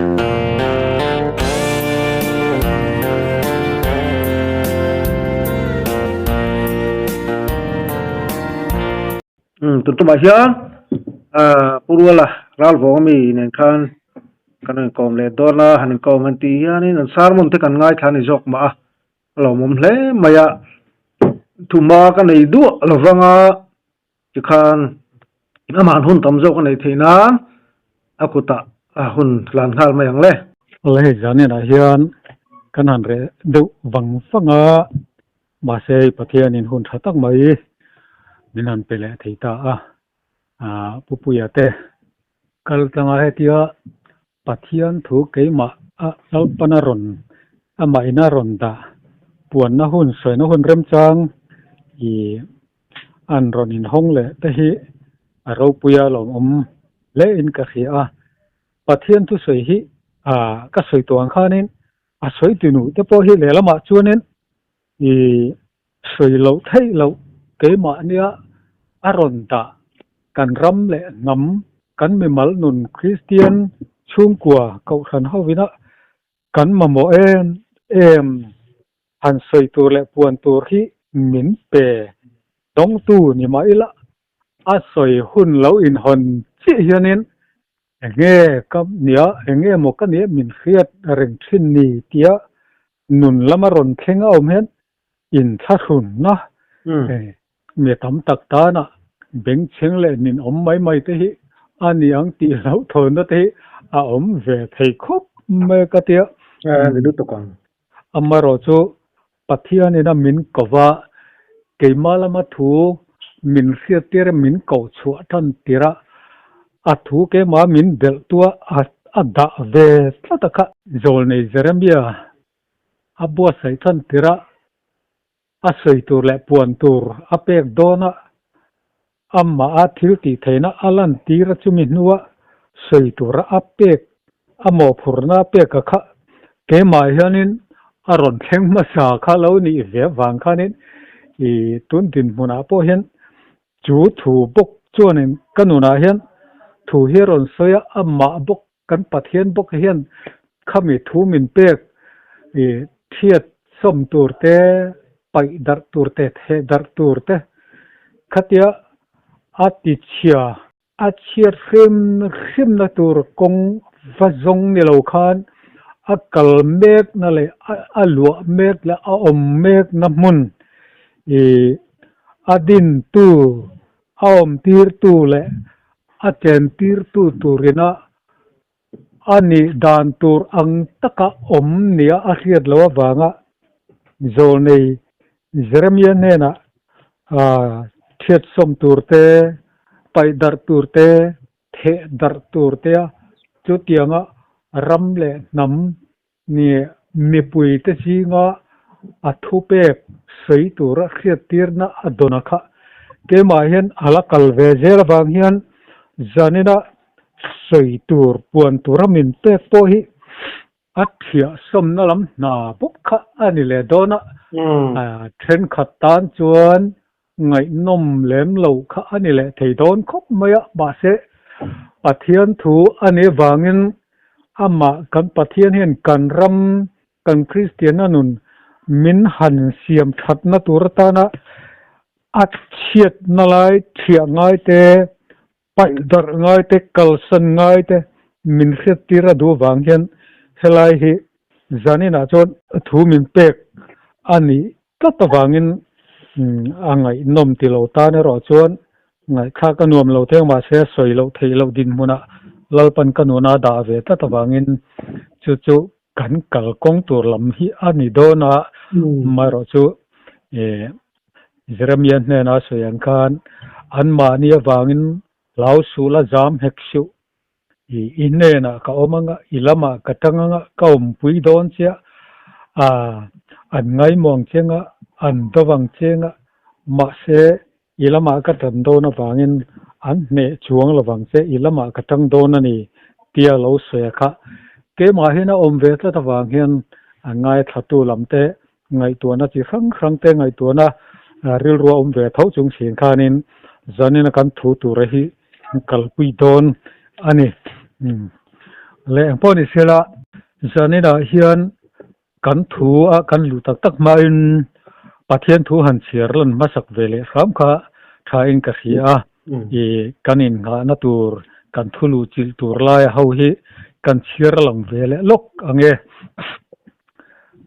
Umm tun tumah hian ah Pu Ruala Ralvawng ami nen khan kan rawn inkawm leh dawn a, han inkawm han tih hianin an sermon te kan ngaithla a ni zawk mah a, a lawmawm hle mai a, thuma ka nei duah lo vang a. Tikhan amah hun tam zawk a neih theih nan a kutah a hun tlan nghal mai ang le. Awle hei zaninah hian kan han reh deuh vang vang a, mahse hei Pathianin hun tha tak mai min han pe leh thei ta a, ah Pu Puia te kal tlanga hetia Pathian thu keimah a Lalpana rawn amah ina rawn dah puanna hun sawina hun remchang ih an rawn inhawng leh te hi a ropuia lawmawm hle in ka hria a. Pathian thu sawi hi ah ka sawi tawh ang khanin a sawi tunu te pawh hi lehlamah chuanin ih sawi loh theih loh keimahnia a rawn dah kan ram leh hnam, kan mimal nun Kristian chhungkua kohhran hovina kan mamawh em em han sawi tur leh puan tur hi min pe dawngtu ni mah ila a sawi hun lo inhawn chiah hianin enge ka nia enge maw ka nia min hriat reng thin ni tia nun lama rawn thleng a awm hian inthlahrunna mi tam tak tana bengchheng leh ninawm mai mai te hi a ni ang tih hlauhthawnna te hi a awm ve thei khawp mai ka tia. Ni lutuk ang. Amaherawh chu Pathianin a min ko va, keimah lama thu min hriattir a min koh chhuah tan tir a, a thu keimah min belh tua a dah ve tlat a kha. Zawlnei Jeremia a buatsaih tan tir a, a sawi tur leh puan tur a pek dawn a, amah a thil tih theihna a lantir a chumi hnua sawi tura a pek a mawhphurhna a pek a kha keimah hianin a rawn thleng hmasa kha lo nih ve avang khanin i tun dinhmunah pawh hian chu thu bawk chuanin ka nunah hian thu hi a rawn sawi a, amah bawk Kan Pathian bawk hian khami thu min pek i thiat sawm tur te, paih darh tur te, theh darh tur te khatia a ti chhia. A chhiat hrim hrimna tur kawng va zawng ni lo khan a kal mekna leh a luah mek leh a awm mekna hmun i a dintu A awmtirtu leh a chentirtu turina a nih dan tur ang taka awm nia a hriat loh avanga zawlnei Jeremia hnenah thiatsawm tur te, paih darh tur te, theh darh tur tea chutianga ram leh hnam Ni, mipuite zinga a thupek sawi tura hriattirna a dawn a kha. Keimah hian a la kal ve zel avang hian zanina sawi tur puan tura min pek pawh hi a thiahsawmna lam hna bawk kha a ni leh dawn a. Thenkhat tan chuan ngaihnawm lem lo kha a ni leh thei dawn khawp mai a, mahse Pathian thu a nih avangin amah kan Pathian hian kan ram kan Kristianna nun min han siam thatna tur atana a chhiatna lai thiah ngai te, paih darh ngai te, kalsan ngai te min hriattir a duh avang hian helai hi zaninah chuan thu min pek a nih tlat avangin a ngaihnawm ti lo tan erawh chuan ngaihthlak a nuam lo theng mahse sawi loh theih loh dinhmunah Lalpan ka nuna dah ve tlat avangin chu chu kan kalkawng tur lam hi a ni dawn a, amaherawh chu Jeremia hnena sawi ang khan anmahni avangin hlau suh la zam hek suh I i hnenah ka awm anga, i lamah ka tang anga, ka awmpui dawn chiah a, an ngaimawh ang che anga, an do vang che anga, mahse i lamah ka tan dawn avangin an hneh chuang lo vang che, i lamah ka tang dawn a ni tia lo sawi a kha. Keimah hian a awm ve tlat avang hian a ngaithlatu lam te Ngaihtuahna chi hrang hrang te ngaihtuahna rilru a awm ve tho chung thin khanin zanin a kan thu tura hi kalpui dawn a ni. Leh engpawh ni sela zaninah hian kan thu a kan luh tak tak hmain Pathian thu han chhiar lan hmasak ve leh hram kha thain ka hria a, i kan innghahna tur kan thu luh chilh tur laia ho hi kan chhiar lang ve leh lawk ang e.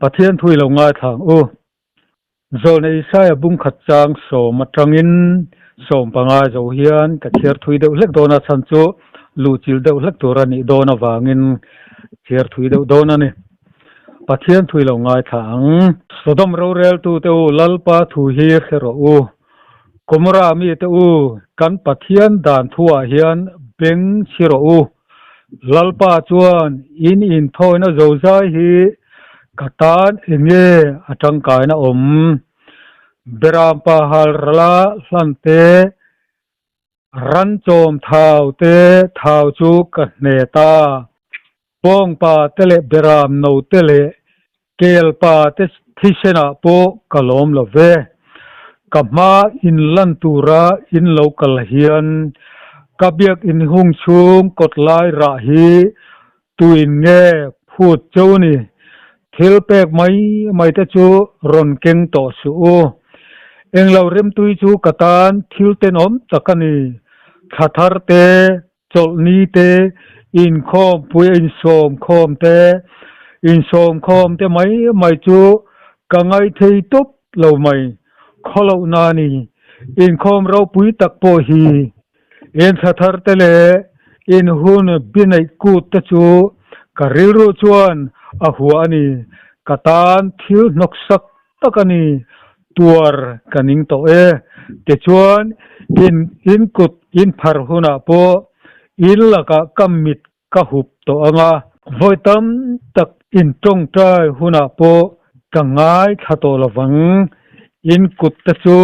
Pathian thu i lo ngaithla ang u. Zawlna Isaia bungkhat chang sawm atangin 15 zo hian ka chhiar thui deuh hlek dawn a, chhan chu luhchilh deuh hlek tur a nih dawn avangin chhiar thui deuh dawn a ni. Pathian thui lo ngaithla ang. Sodom roreltute u, Lalpa thu hi hre rawh u. Gomorrah mite u, kan Pathian dan thuah hian beng chhi rawh u. Lalpa chuan in inthawina zozai hi ka tan enge a tangkaina awm? Berampa halrala hlan te, ranchawm thau te thau chu ka hne ta. Pawngpa te leh beram no te leh kelpa te thisenah pawh ka lawm lo ve. Ka hma in lan tura in lo kal hian ka biak inhung chhung kawt lai rah hi tuin nge phut cheu ni? Thil pek mai mai te chu rawn keng tawh suh u. Englo rimtui chu ka tan thil tenawm tak a ni. Thla thar te Chawlhni te, inkhawmpui a insawmkhawm te, insawmkhawm te mai mai chu ka ngaithei tawp lo mai. Khawlohna a ni. Inkhawm ropui tak pawh hi inthla thar te leh inhun bineih kut te chu ka rilru chuan a hua a ni. Ka tan thil hnawksak tak a ni, tuar ka ning tawh e. Tichuan, in in kut in phar hunah pawh in lakah ka mit ka hup tawh ang a, vawi tam tak in tawngtai hunah pawh ka ngaithla tawh lo vang, in kut te chu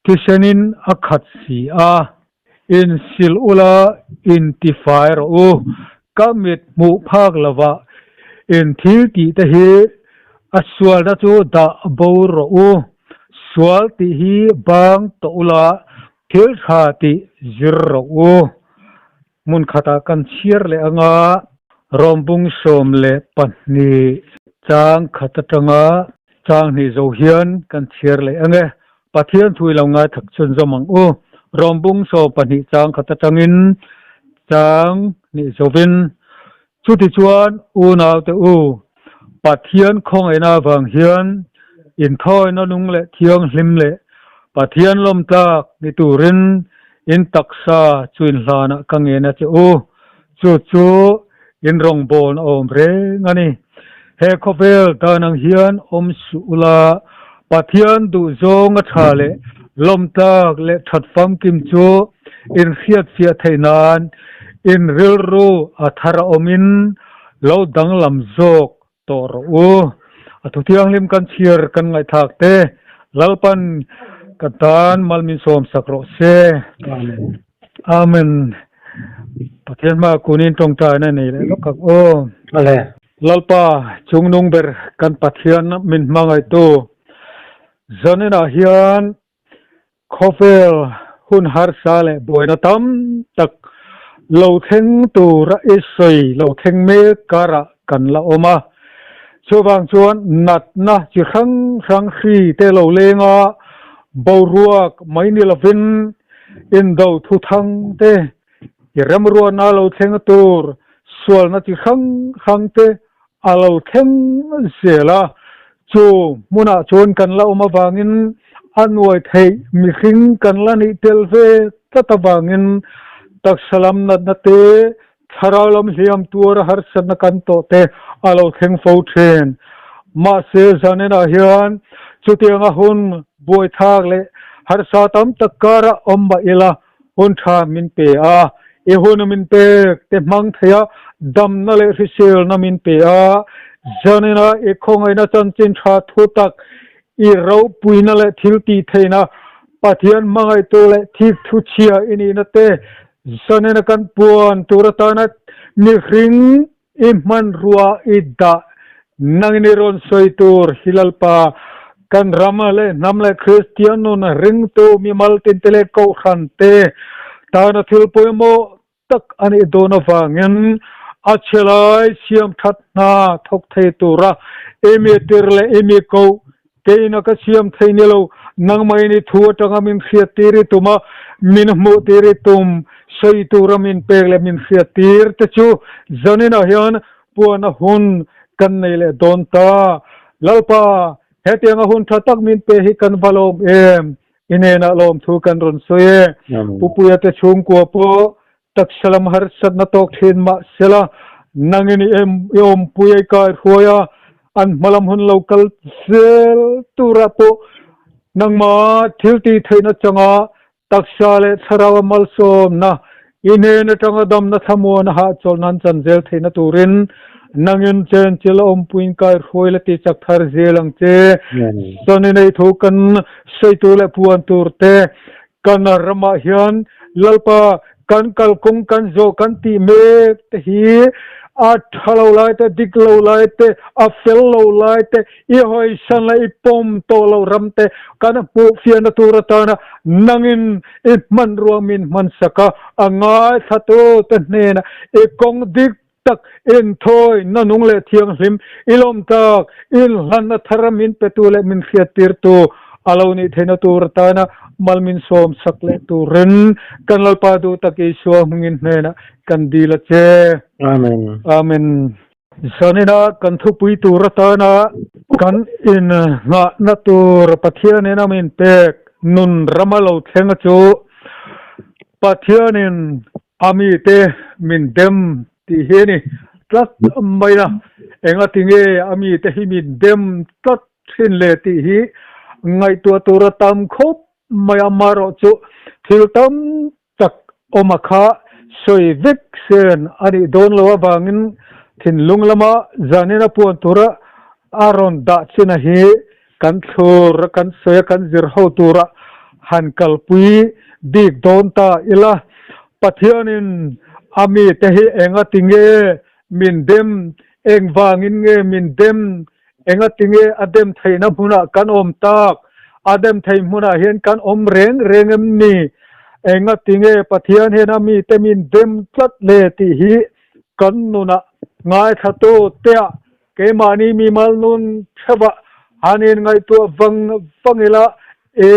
thisenin a khat si a, in sil ula in tifai rawh u, ka mit hmuh phak lovah in thil tih te hi a sualna chu dah bo rawh u, sual tih hi bang tawh ula thil tha tih zir rawh u. Hmun khatah kan chhiar leh anga Rawmbung 12 chang khat atanga chang hnih zo hian kan chhiar leh ang e. Pathian thu i lo ngaithak chhunzawm ang u. Rawmbung 12 chang khat atangin chang hnih zovin chutichuan unaute u, Pathian khawngaihna avang hian inthawina nung leh thianghlim leh Pathian lawmtlak ni turin in taksa chu inhlanah ka ngen a che u. Chu chu in rawngbawlna awm reng a ni. He khawvel dan ang hian awm suh ula, Pathian duhzawng a tha leh lawmtlak leh that famkim chu in hriatfiah theih nan in rilru a thar a awmin Lo danglam zawk tawh rawh u. A thu thianghlim kan chhiar kan ngaihthlak te Lalpan ka tan mal min sawm sak rawh se. Amen. Amen. Pathian hma kunin tawngtaina nei leh lawk ang aw. Ale. Lalpa chungnung ber kan Pathian min hmangaihtu zaninah hian Khawvel hun harsa leh buaina tam tak lo thleng tura i sawi lo thleng mek karah kan la awm a. Chuvang chuan natna chi hrang hrang hri te lo leng a, boruak mai ni lovin indo thuthang te, i remruatna lo thleng tur sualna chi hrang hrang te a lo thleng zel a, chu hmunah chuan kan la awm avangin a nuai theih mihring kan la nih tel ve tlat avangin taksa lam natna te, thlarau lam hliam tuara harsatna kan tawh te a lo thleng fo thin. Mahse, zaninah hian chutianga hun buaithlak leh harsa tam tak karah awm mah ila, Hun tha min pe a, i hun min pek te hmang thei a, damna leh hriselna min pe a, zanina i khawngaihna chanchin tha thu tak, i ropuina leh thil tih theihna, Pathian hmangaihtu leh thik thu chhia i nihna te, zanina kan puan tur atana mihring I hmanrua i dah nangin i rawn sawi tur hi Lalpa, kan ram leh hnam leh Kristian nun ringtu mimal tinte leh kohhran te tana thil pawimawh tak a nih dawn avangin a chhe lai siam that hna thawk thei tura i mi tir leh i mi koh Keina ka siam thei ni lo, nangmah in i thu atanga min hriat tir i tum a, min hmuh tir i tum, sawi tura min pek leh min hriat tir te chu zaninah hian puana hun kan nei leh dawn ta. Lalpa, hetianga hun tha tak min pe hi kan va lawm em? I hnenah lawmthu kan rawn sawi e. Pupuia te chhungkua pawh Taksa lam harsatna tawk thin mah sela, nangin i i awmpui a i kai hruai a, an hmalam hun lo kal zel turah pawh nangmah thil tih theihna changa taksa leh thlarau a malsawmna, i hnen atanga damna thlamuan a hahchawlhna an chan zel theihna turin nangin chenchil a awmpuiin kai hruai la ti chak thar zel ang che. Chuan i neih thu kan sawi tur leh puan tur te Kan ramah hian Lalpa kan kalkawng kan zawh kan tih mek te hi a tha lo lai te, dik lo lai te, a fel lo lai te, i hawisan leh i pawm tawh lo ram te kan hmuh fiahna tur atana nangin i hmanrua min hmansak a, a ngaithlatu te hnenah i kawng dik tak inthawi na nung leh thianghlim i lawm tak inhlanna thar min petu leh min hriattirtu a lo nih theihna tur atana mal min sawm sak leh turin kan Lalpa duh tak Isua hmingin hnenah kan dil a che. Amen. Amen. Zanina kan thupui tur atana kan innghahna tur Pathianin a min pek nun rama lo thleng a chu Pathianin A mite min dem tih hi a ni tlat mai a, engati nge a mite hi min dem tlat thin le tih hi ngaihtuah tur a tam khawp mai a, amaherawh chu thil tam tak awm a kha sawi vek sen a nih dawn loh avangin thinlung lama zanin a puan tura a rawn dah china hi Kan thlur a kan sawi a kan zir ho tura han kalpui bik dawn ta ila, Pathianin a mite hi engati nge min dem, engvangin nge min dem, engati nge a dem theihna hmunah kan awm tak, a dem thei hmunah hian kan awm reng reng em ni, engati nge Pathian hian a mite min dem tlat le tih hi kan nunah ngaithlatu teah Keimahni mimal nun theuhah han inngaihtuah vang vang ila e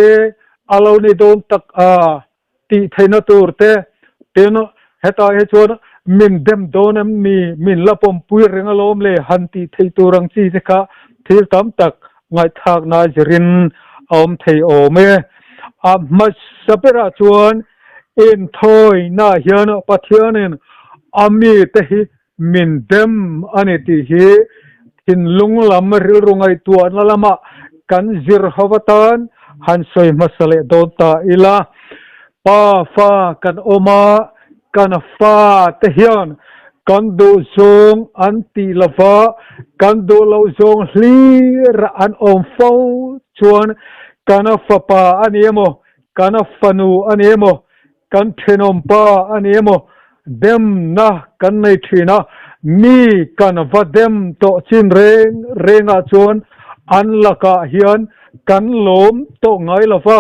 a lo ni dawn tak a tih theihna tur te tin hetah hi chuan min dem dawn em ni min la pawmpui reng alawm le han tih theih tur ang chi te kha thil tam tak ngaihthlakna zirin a awm thei awm e. A hmasa berah chuan inthawina hian Pathianin a mite hi Min dem a ni tih hi thinlung lam rilru ngaihtuahna lamah kan zir ho atan han sawi hmasa leh dawn ta ila. Pa fa kan awm a, kan fa te hian kan duh zawng an tih lova, kan duh loh zawng hlir an awm fo chuan kan fapa a ni emaw, kan fanu a ni emaw, Kan thenawmpa a ni emaw, demna kan nei thin a, mi kan va dem tawh chin reng rengah chuan an lakah hian kan lawm tawh ngai lo va,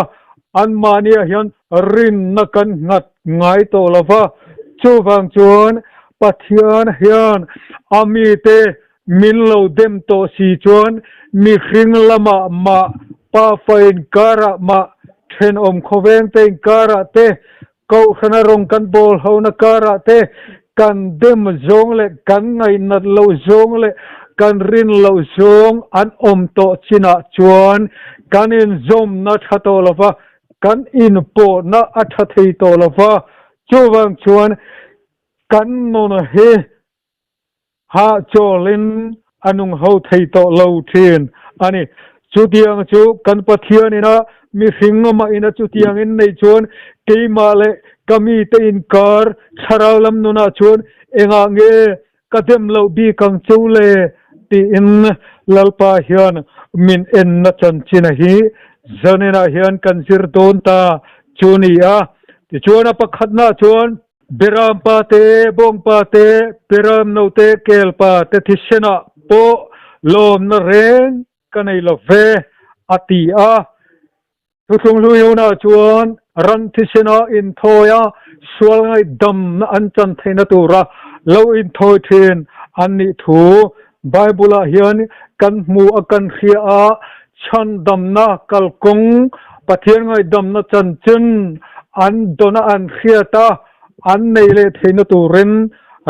anmahniah hian rinna kan nghat ngai tawh lo va. Chuvang chuan Pathian hian a mite min lo dem tawh si chuan mihring lamah mah, pafa inkarah mah, thenawm khawvengte inkarah te, kohhrana rawng kan bawl hona karah te, kan dem zawng leh kan ngaihnat loh zawng leh kan rin loh zawng an awm tawh chinah chuan kan inzawmna tha tawh lo va, kan inpawhna a tha thei tawh lo va. Chuvang chuan kan nun hi Hahchawlin a nung ho thei tawh lo thin a ni. Chutiang chu kan Pathian ina mihring amah ina chutiang in neih chuan keimah leh ka mite inkar thlarau lam nunah chuan engah nge ka dem loh bik ang chu le tiin Lalpa hian min enna chanchin hi zaninah hian kan zir dawn ta chu ni a. Tichuan a pakhatnaah chuan Beram pa te, bawng pa te, beram no te, kel pa te thisenah pawh lawmna reng ka nei lo ve, a ti a. Thuthlung Hluiuna chuan ran thisena inthawi a, sual ngaihdamna an chan theihna tura lo inthawi thin an nih thu Bible-ah hian kan hmu a kan hria a, chhandamna kalkawng, Pathian ngaihdamna chanchin an dawn a an hriat a, an neih leh theihna turin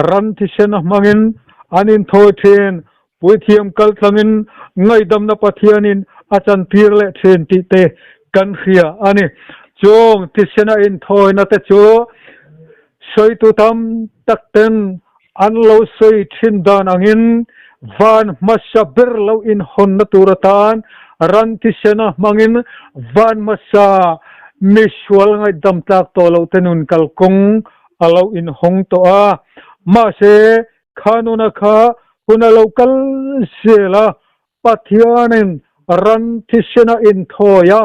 ran thisen a hmangin an inthawi thin. Puithiam kaltlangin ngaihdamna Pathianin a chantir leh thin tih te kan hria a ni. Chung thisena inthawina te chu sawitu tam tak ten an lo sawi thin dan angin van hmasa ber lo inhawnna tur atan ran thisena hmangin van hmasa misual ngaihdam tlak tawh loh te nun kalkawng a lo inhawng tawh a. Mahse, Kha nuna kha hun a lo kal zel a, Pathianin ran thisena inthawi a,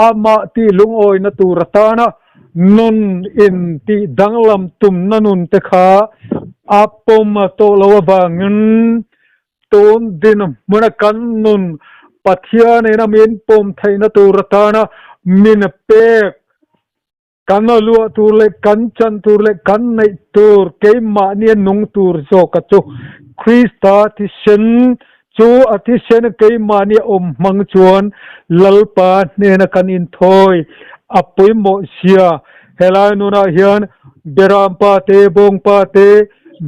amah tih lungawina tur atana nun in tih danglam tumna nun te kha a pawm tawh lo avangin tun dinhmuna kan nun Pathianin a min pawm theihna tur atana min pek Kan luah tur leh kan chan tur leh kan neih tur keimahnia nung tur zawka chu Krista thisen chu a thisen keimahnia awm hmang chuan Lalpa hnena kan inthawi a pawimawh zia helai nunah hian Beram pa te, bawng pa te,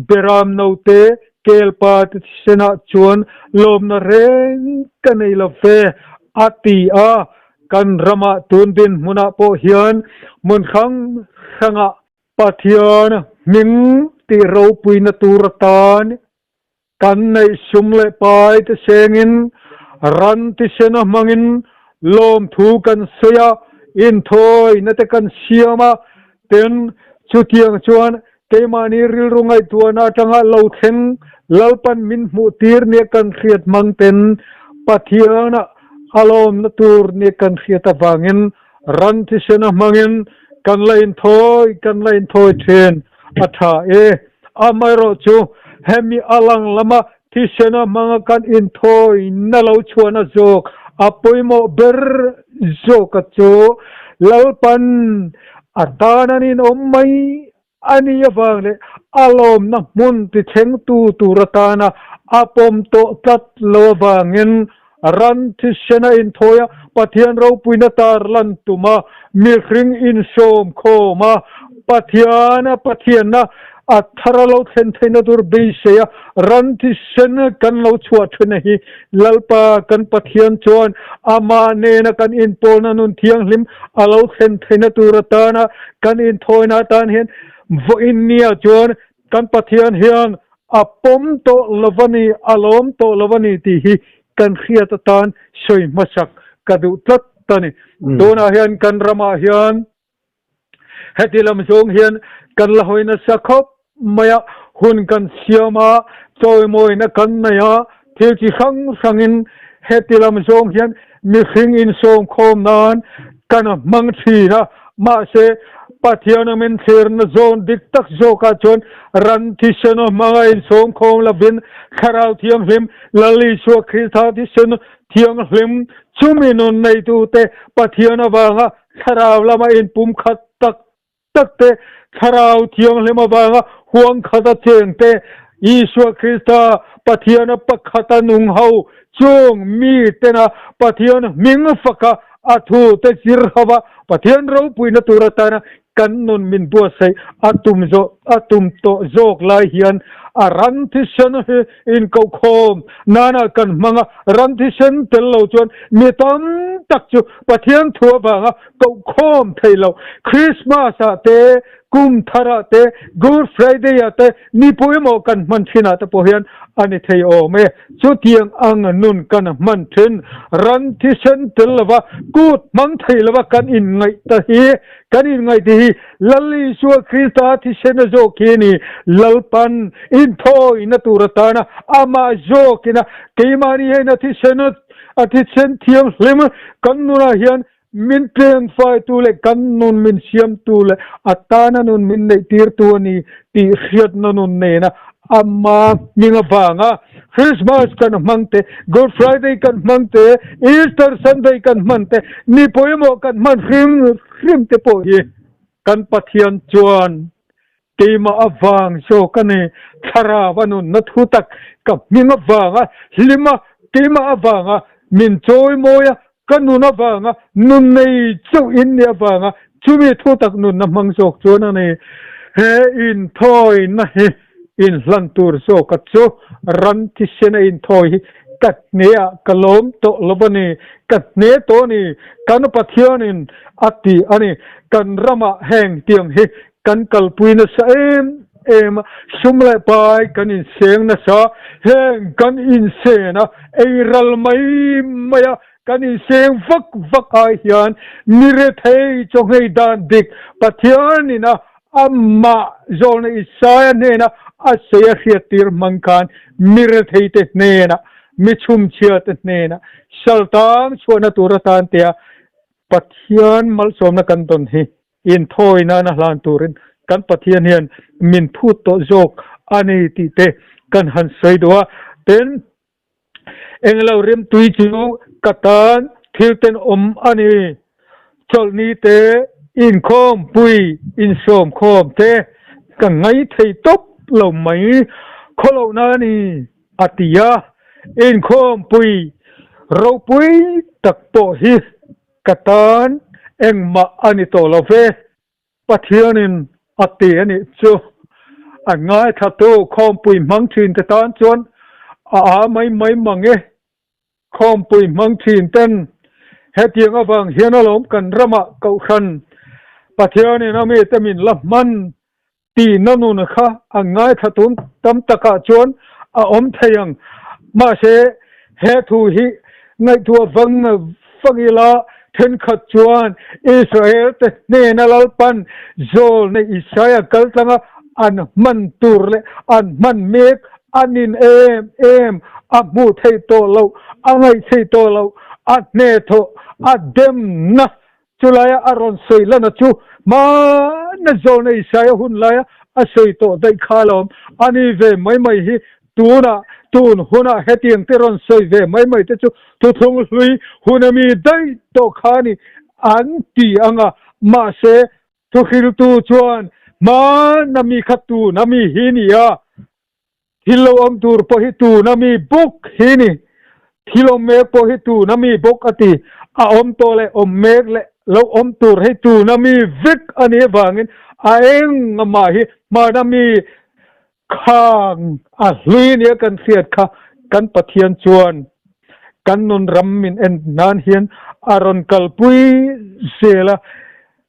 Beram no te, kel pa te thisenah chuan lawmna reng ka nei lo ve a ti a. Kan ramah tun dinhmunah pawh hian hmun hrang hrangah Pathian hming tih ropuina tur atan kan neih sum leh pai te sengin ran tisena hmangin lawmthu kan sawi a, inthawina te kan siam a, tin chutiang chuan keimahni rilru ngaihtuahna atanga lo thleng Lalpan min hmuh tir nia kan hriat hmang ten Pathian a lawmna tur nia kan hriat avangin ran thisena hmangin kan la inthawi kan la inthawi thin a tha e. Amaherawh chu hemi a lang lama thisena hmanga kan inthawi na lo chhuahna zawk a pawimawh ber zawka chu Lalpan a tan an inawm mai a ni avang leh a lawmna hmun tithlengtu tur atana a pawm tawh tlat lo avangin ran thisena inthawi a, Pathian ropuina tar lan tum a, mihring insawm khawm a, Pathian a Pathianna a thar a lo thlen theihna tur beisei a, ran thisen kan lo chhuah thin a hi Lalpa kan Pathian chuan amah nena kan inpawlna nun thianghlim a lo thlen theihna tur atana kan inthawina atan hian vawiin nia chuan kan Pathian hian a pawm tawh lo a ni, a lawm tawh lo a ni tih hi kan hriat atan sawi hmasak ka duh tlat a ni. Tunah hian kan ramah hian heti lam zawng hian kan la hawi nasa khawp mai a, hun kan siam a, chawimawina kan nei a, thil chi hrang hrangin heti lam zawng hian mihring insawm khawm nan kan hmang thin a, mahse Pathian a min thlirna zawn dik tak zawkah chuan ran thisen a hmanga insawm khawm lovin Thlarau Thianghlim Lal Isua Krista thisen thianghlim chumi nun neitute Pathian avanga Thlarau lama inpumkhat tak tak te, Thlarau Thianghlim avanga huang khata cheng te, Isua Krista Pathiana pakhata nung ho chung mi tena Pathian hming faka a thu te zir hova Pathian ropuina tur atana kan nun min buatsaih a tum zawh a tum tawh zawk lai hian a ran thisen hi inkohkhawm nana kan hmang a, ran thisen tel lo chuan mi tam tak chu Pathian thu avanga Kohkhawm thei lo. Christmas ah te, kum thar ah te, Good Friday ah te, ni pawimawh kan hman thin ah te pawh hian a ni thei awm e. Chutiang ang nun kan hman thin. Ran thisen tel lova, kut hmang thei lova kan inngaih ta hi, kan inngaih te hi Lal Isua Krista thisen a zawk hi a ni. Lalpan inthawina tur atana amah zawkina keimahni hian a thisen a thisen thianghlim kan nunah hian Min tlengfaitu leh kan nun min siamtu leh a tana nun min neihtirtu a ni tih hriatna nun nena ama hming avanga Christmas kan hmang te, Good Friday kan hmang te, Easter Sunday kan hman te, ni pawimawh kan hman hrim hrim te pawh hi kan Pathian chuan. Keimah avang zawk a ni, thlarau a nunna thu tak ka hming avanga hlim a, keimah avanga min chawimawi a, ka nun avanga nun nei chauh in nih avanga chumi thu tak nunna hmang zawk chuan a ni. He inthawina hi inhlan tur zawka chu ran thisen a inthawi hi ka hneah ka lawm tawh lo a ni, ka hne tawh a ni, kan Pathianin a ti a ni. Kan ramah heng tiang hi Kan kalpui nasa em em a, sum leh pai kan inseng nasa, heng kan insen a, ei ral mai mai a, kan inseng vak vak ai hian mi rethei chawnghei dan dik Pathianin a amah zawlna Isaia hnena a sawi a hriattir hmang khan mi retheite hnenah, mi chhumchhiate hnenah saltang chhuahna tur atan tia Pathian malsawmna kan dawn hi Inthawi nana hlan turin kan Pathian hian min phut tawh zawk a ni tih te kan han sawi duh a. Tin, englo rimtui chu ka tan thil tenawm a ni. Chawlhni te, inkhawmpui, insawmkhawm te ka ngai thei tawp lo mai khawlohna a ni, a ti a. Inkhawmpui ropui tak pawh hi Ka tan engmah a ni tawh lo ve, Pathianin a ti a nih chu. A ngaithlatu khawmpui hmang thin te tan chuan a a mai mai mang e. Khawmpui hmang thin ten hetiang avang hian alawm kan ramah kohhran Pathianin a mite min la hman Tihna nun kha a ngaithla tun tam takah chuan a awm thei ang. Mahse, he thu hi ngaihtuah vang vang ila thenkhat chuan Israel te hnena Lalpan zawlna Isaia kal tlanga an hman tur leh an hman mek a nin em em, a hmuh theih tawh loh, a ngaih theih tawh loh, a hnethawh, a demna Chulaia a rawn sawi lana chu hmana zawlna Isaia hun laia a sawi tawh daih kha alawm. A ni ve mai mai hi tunah, tun hunah hetiang te rawn sawi ve mai mai te chu thuthlung hlui hun ami daih tawh kha a ni an ti ang a. Mahse, thuhriltu chuan hmana mi kha tun ami hi ni a. Thil lo awm tur pawh hi tun a mi bawk hi ni. Thil awm mek pawh hi tun a mi bawk a ti. A awm tawh leh awm mek leh lo awm tur hi tun a mi vek a nih avangin a eng amah hi hman a mi khang a hlui nia kan hriat kha kan Pathian chuan kan nun ram min en nan hian a rawn kalpui zel a.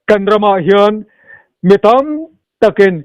Kan ramah hian mi tam takin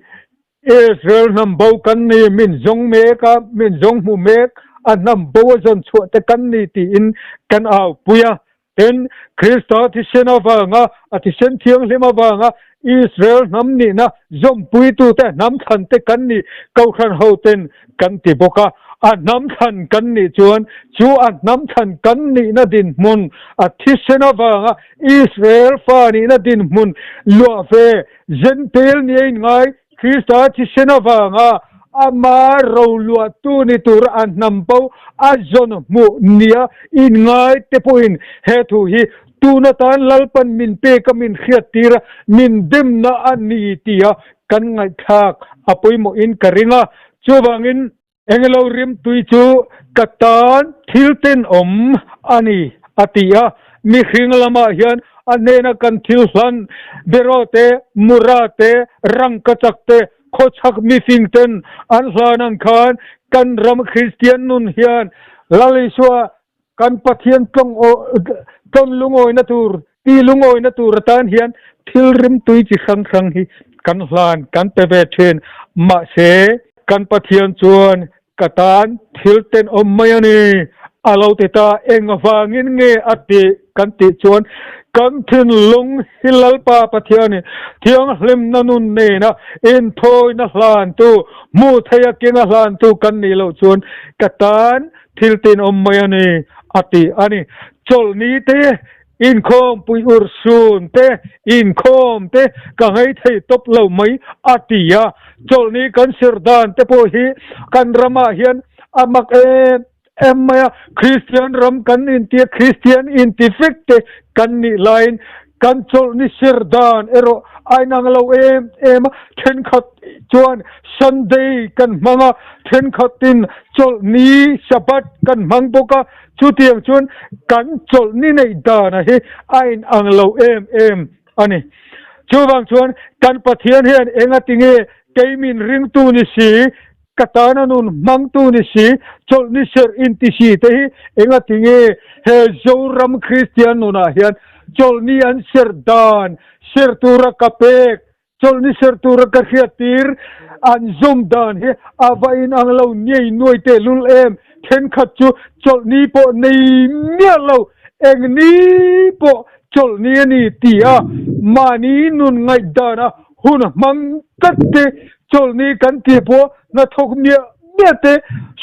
Israel hnam bo kan ni, min zawng mek a, min zawng hmu mek, a hnam bo a zawn chhuah te kan ni tiin kan au pui a. Tin, Krista thisen avanga, a thisen thianghlim avanga Israel hnam nihna zawmpuitute hnam thlan te kan ni, Kohhran hoten kan ti bawk a. A hnam thlan kan nih chuan chu a hnam thlan kan nihna dinhmun, a thisen avanga Israel fa nihna dinhmun luah ve Zentail ni a inngai, Krista thisen avanga ama roluahtu ni tur a hnam bo a zawn hmuh nia inngai te pawhin he thu hi tun atan Lalpan min pek a min hriattir a, min demna a ni tia kan ngaihthlak a pawimawhin ka ring a. Chuvangin. Englo rimtui chu ka tan thil tenawm a ni, a ti a. Mihring lamah hian a hnena kan thil hlan beraw te, mura te, rangkachak te, khawchhak mifing ten an hlan ang khan kan ram Kristian nun hian Lal Isua Kan Pathian tlawn lungawina tur, ti lungawina tur atan hian thil rimtui chi hrang hrang hi kan hlan, kan pe ve thin. Mahse, kan Pathian chuan ka tan thil tenawm mai a ni, a lo ti ta. Eng vangin nge a tih kan tih chuan kan thinlung hi Lalpa Pathianin thianghlimna nun nena inthawina hlantu, hmuh theiha kenga hlantu kan nih loh chuan ka tan Thil tin awm mai a ni, a ti a ni. Chawlhni te, inkhawmpui urhsun te, inkhawm te ka ngei thei tawp lo mai, a ti a. Chawlhni kan sir dan te pawh hi kan ramah hian a mak em em mai a. Kristian ram kan intia, Kristian inti vek te kan nih laiin. Kan chawlhni ser dan erawh a inang lo em em a, thenkhat chuan Sunday kan hmang a, thenkhatin chawlhni, Sabbath, kan hmang bawk a, chutiang chuan kan chawlhni neih dana hi a inang lo em em a ni. Chuvang chuan kan Pathian hian engatinge kei min ringtu ni si, Ka tana nun hmangtu ni si, chawlhni serh inti si te hi engatinge he Zoram Kristian nunah hian chawlhni an serh dan, serh tura ka pek, chawlhni serh tura ka hriattir an zawm dan hi a va inang lo ngei nuai tehlul em? Thenkhat chu chawlhni pawh nei miah lo, engni pawh chawlhni a ni ti a mahni nun ngaihdana hun hmang tlat te, chawlhni kan tih pawh hnathawk miah miah te,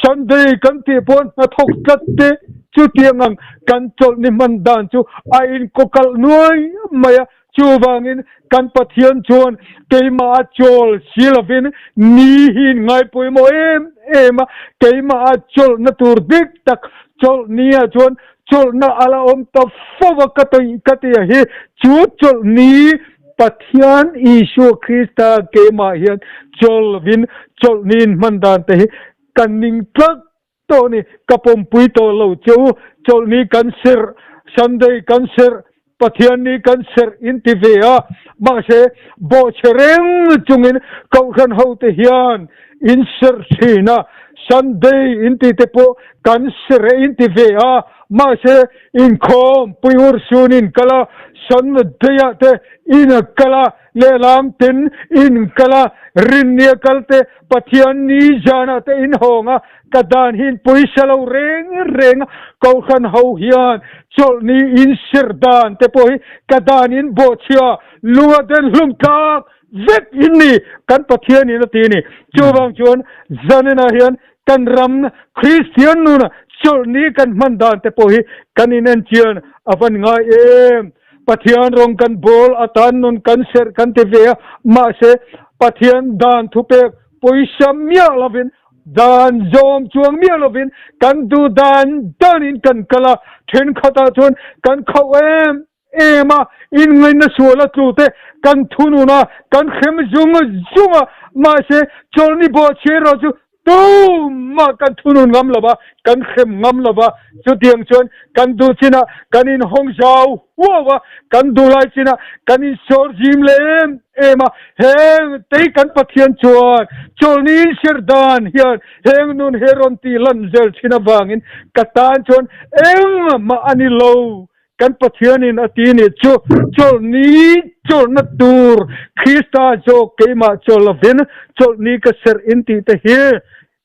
Sunday kan tih pawh hnathawk tlat te, chutiang ang kan chawlhni hman dan chu a inkawkalh nuai mai a. Chuvangin kan Pathian chuan keimah a chawl si lovin ni hi in ngai pawimawh em em a, keimah a chawlhna tur dik tak chawlhni ah chuan chawlhna a la awm ta fo a ka tawih ka ti a hi chu chawlhni Pathian Isua Krista keimah hian chawl lovin chawlhni in hman dan te hi ka ning tlat tawh a ni, ka pawmpui tawh lo che u, chawlhni kan serh, Sunday kan serh, Pathianni kan serh in ti ve a, mahse bawhchhe reng chungin Kohhran hote hian in serh thin a, Sunday in ti te pawh kan serh e in ti ve a, mahse inkhawm puiur sun in kal a, Sunday ah te in kal a, lehlam ten in kal a, rinnia kal te Pathianni zanah te in hawng a, ka dan hi in pawisa lo reng reng a, Kohhran ho hian chawlhni in serh dan te pawh hi ka dan in bawhchhia lunga den hlum tlak vek in ni, kan Pathian in a ti a ni. Chuvang chuan zaninah hian kan ram Kristian nuna chawlhni kan hman dan te pawh hi kan inenchian a van ngai em. Pathian rawng kan bawl atan nun kan serh kan ti ve a, mahse Pathian dan thupek pawisa miah lovin, dan zawm chuang miah lovin kan duh dan danin kan kal a, thenkhatah chuan kan khauh em em a, inngaihna sual a tlu te kan thunun a, kan hrem zung zung a, mahse chawlhni bawhchhiah erawh chu Tumah kan thunun ngam lo va, kan hrem ngam lo va, chutiang chuan kan duh chinah kan inhawng zau huau a, kan duh lai chinah kan insawr zim leh em em a, heng tei kan Pathian chuan chawlhni inserh dan hian heng nun hi rawn tih lan zel thin avangin ka tan chuan engmah a ni lo. Kan Pathianin a ti nih chu, chawlhni chawlhna tur Krista zawk keimah chawl lovin chawlhni ka serh in tih te hi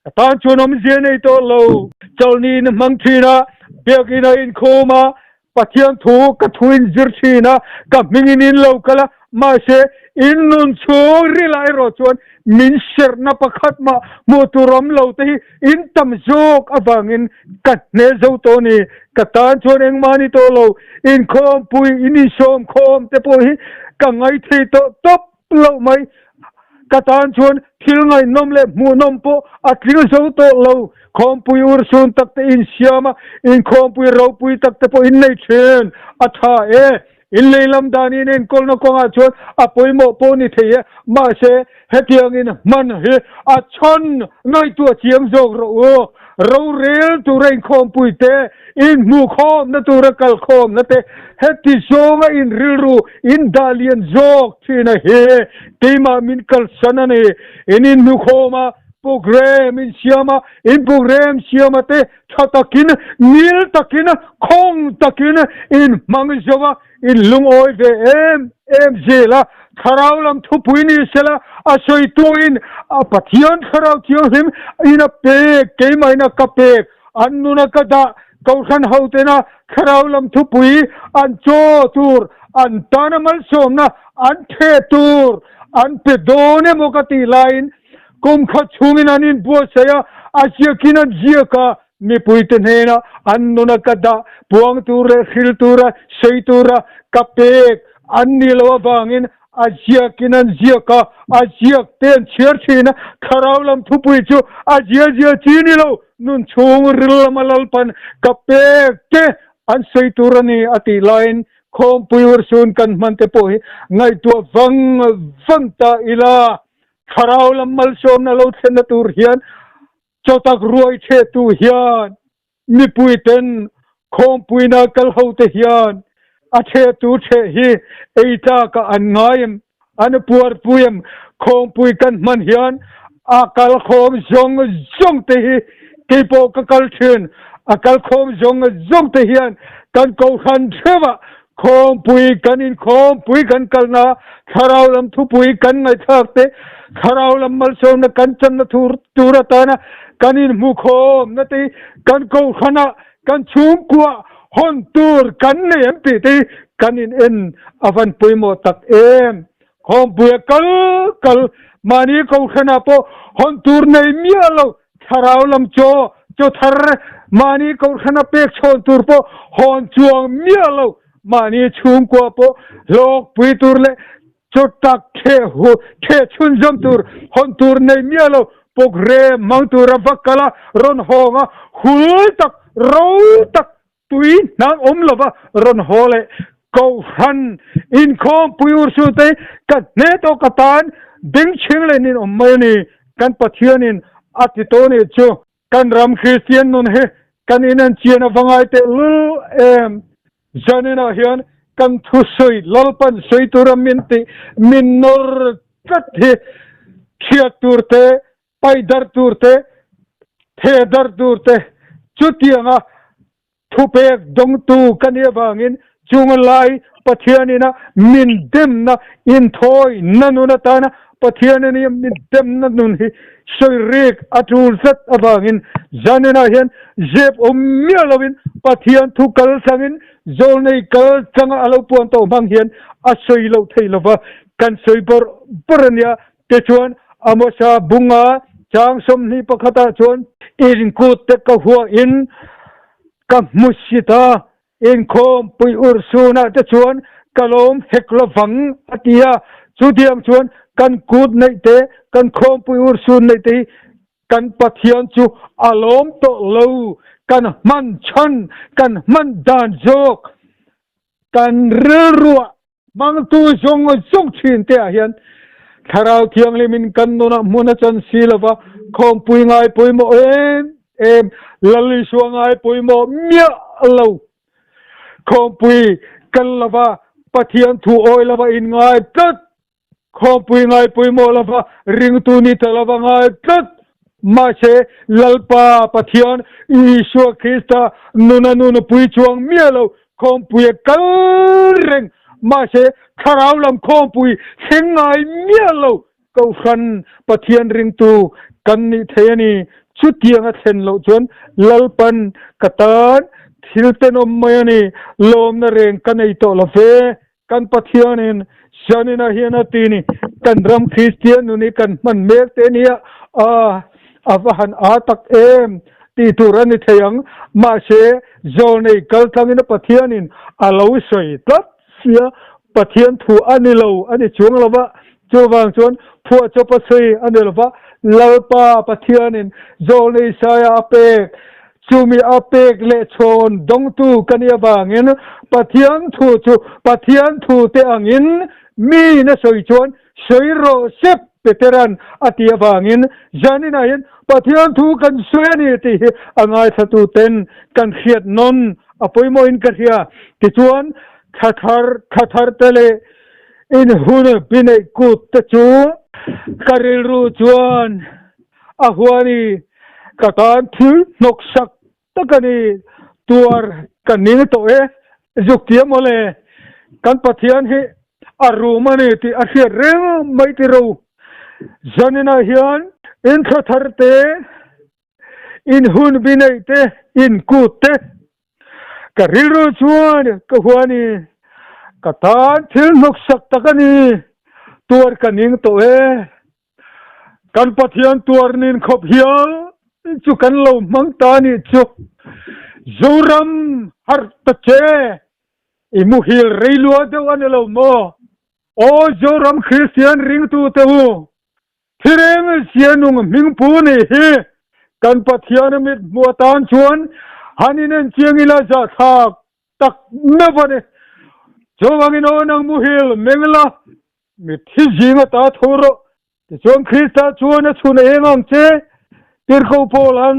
ka tan chuan awmzia nei tawh lo. Chawlhni in hmang thin a, biakinn a inkhawm a, Pathian thu ka thu in zir thin a, ka hmingin in lo kal a, mahse in nun chhung rilah erawh chuan min serhna pakhat mah hmuh tur awm lo te hi in tam zawk avangin ka hne zo tawh a ni. Ka tan chuan engmah ni tawh lo, inkhawmpui, in insawm khawm te pawh hi ka ngaithei tawh tawp loh mai. Ka tan chuan thil ngaihnawm leh hmuhnawm pawh a tling zo tawh lo. Khawmpui urhsun tak te insiam a, inkhawmpui ropui tak te pawh in nei thin a tha e. In leilam dan in enkawlna kawngah chuan a pawimawh pawh ni thei e, mahse hetiangin hman hi a chhan ngaihtuah chiang zawk rawh u. Rorel tura inkhawmpui te, inhmuhkhawmna tura kalkhawmna te, heti zawnga in rilru in dah lian zawk thin a hi keimah min kalsan a ni. In inhmukhawm a, program in siam a, in program siam a te Tha takin, ngil takin, khawng takin in hmang zo a, in lungawi ve em em zel a. Thlarau lam thupui ni sela, a sawituin a Pathian Thlarau Thianghlim in a pek, keimahin a ka pek, an nun a ka dah, Kohhran hotena Thlarau lam thupui an chaw tur, an tana malsawmna an theh tur an pe dawn emaw ka tih laiin, Kum khat chhungin an inbuatsaih a, a ziakin an ziak a, mipuite hnenah an nuna ka dah puang tur leh hril tura sawi tura ka pek an nih loh avangin a ziakin an ziak a, a ziak te an chhiar thin a, thlarau lam thupui chu a zia zia chi ni lo, nun chhung ril lama Lalpan ka pek te an sawi tur a ni a tih laiin. Khawmpui urhsun kan hman te pawh hi ngaihtuah vang vang ta ila, thlarau lam malsawmna lo thlenna tur hian chawtak ruai thehtu hian mipui ten khawmpuina kal ho te hian a thehtu theh hi ei tlakah an ngai em, an puarpui em? Khawmpui kan hman hian a kal khawm zawng zawng te hi keipawh ka kal thin, a kal khawm zawng zawng te hian kan kohhran theuhah khawmpui kan inkhawmpui kan kalna thlarau lam thupui kan ngaihthlak te, thlarau lam malsawmna kan channa tur atana kan inhmukhawmna te hi kan kohhranah kan chhungkua hawn tur kan nei em tih te hi kan in en a van pawimawh tak em. Khawmpuia kal kal mahni kohhranah pawh hawn tur nei miah lo thlarau lam chaw chaw thar mahni kohhrana pek chhawn tur pawh hawn chuang miah lo mahni chhungkua pawh hlawkpui tur leh Chaw tak theh hu theh chhunzawm tur hawn tur nei miah lo programme hmang tura va kal a, rawn hawng a, hul tak, ro tak, tui hnang awm lova rawn haw leh Kohhran inkhawmpui urhsun te ka hne tawk atan ding chhing leh nin awm mai a ni. Kan Pathianin a ti tawh nih chu. Kan ram Kristian nun hi kan inen chian a va ngai teh lul em? Zaninah hian kan thusawi Lalpan sawi tura min tih min nawr tlat hi hriat tur te, paidar tur te, thedar tur te chutianga Thupek dawngtu ka nih avangin chung lai Pathianina min demna inthawi na nun atana Pathianina min demna nun hi sawi rik a tul tlat avangin zaninah hian zep awm miah lovin Pathian thu kal tlangin zawlnei kal tlanga a lo puan tawh hmang hian a sawi loh thei lova kan sawi bawrh bawrh a nia. Tichuan Amosa bunga chang 21 ah chuan inkut te ka huahin ka hmu si ta, inkhawmpui urhsunah te chuan ka lawm hek lovang a ti a. Chutiang chuan kan kut neih te, kan khawmpui urhsun neih te hi kan Pathian chu a lawm tawh lo, kan hman chhan, kan hman dan zawk, kan rilruah Hmangtu zawng zawng thin te ah hian Thlarau Thianghlim in kan nunah hmun a chan si lova, khawmpui ngai pawimawh em em, Lal Isua ngai pawimawh miah lo. Khawmpui kal lova Pathian thu awi lova in ngai tlat, khawmpui ngai pawimawh lova ringtu ni ta lova ngai tlat. Mahse Lalpa Pathian Isua Krista nuna nunpui chuang miah lo Khawmpui a kal reng, mahse thlarau lam khawmpui thleng ngai miah lo Kohhran Pathian ringtu kan nih thei a ni. Chutiang a thlen loh chuan Lalpan ka tan thil tenawm mai a ni, lawmna reng ka nei tawh lo ve. Kan Pathianin Zaninah hian a ti ni, kan ram Kristian nun hi kan hman mek te nia, a a va han a tak em tih tur a ni thei ang. Mahse, zawlnei kaltlangin a Pathianin a lo sawi tlat sia, Pathian thu a ni lo a ni chuang lo va, chuvang chuan phuahchawp a sawi a ni lo va, Lalpa Pathianin zawlnei saia a pek Chumi a pek leh chhawn dawngtu ka nih avangin Pathian thu chu Pathian thu te angin miin a sawi chuan sawi rawh sep Peteran a tih avangin zaninah hian Pathian thu kan sawi a ni tih hi a ngaithlatu ten kan hriat nawn a pawimawhin ka hria. Tichuan thla thar thla thar te leh inhun bineih kut te chu ka rilru chuan A huani ka tan thil hnawk sak tak a ni, tuar ka ning tawh e, zuk tia mawle, kan Pathian hi a rum a ni tih a hriat reng mai ti ro. Zaninah hian in thla thar te, in hun bi neih te, in kut te, ka rilru chuan ka huani ka tan thil hnawk sak tak a ni, tuar ka ning tawh e. Kan Pathian tuar nin khawp hial chu kan lo hmang ta nih chu. Zoram harh ta che, i muhil rei lua deuh a ni lo maw? Aw Zoram Kristian ringtute u, thireng sianung hmingpu nih hi kan Pathian mit hmuh atan chuan han inenchiang ila zahthlak tak meuh a ni. Chuvangin aw nang muhil meng la, mitthi zinga ta tho rawh. Tichuan Krista chuan a chhun eng ang che? Tirhkoh Paula'n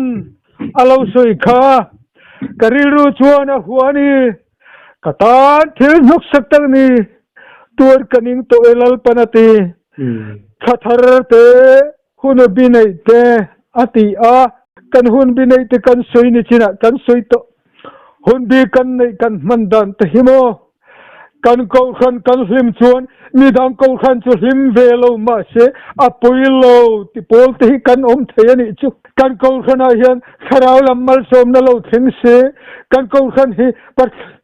a lo sawi kha. Ka rilru chuan a hua a ni. Ka tan thil hnawksak tak ni. Tuar ka ning tawh e Lalpan a ti. Thla thar te, hun bi neih te a ti a. Kan hun bi neih te kan sawi ni chinah kan sawi tawh. Hun bi kan neih kan hman dan te hi maw? Kan kohhran kan hlim chuan midang kohhran chu hlim ve lo mahse a pawi lo ti pawl te hi kan awm thei a nih chu. Kan kohhranah hian thlarau lam malsawmna lo thleng se, kan kohhran hi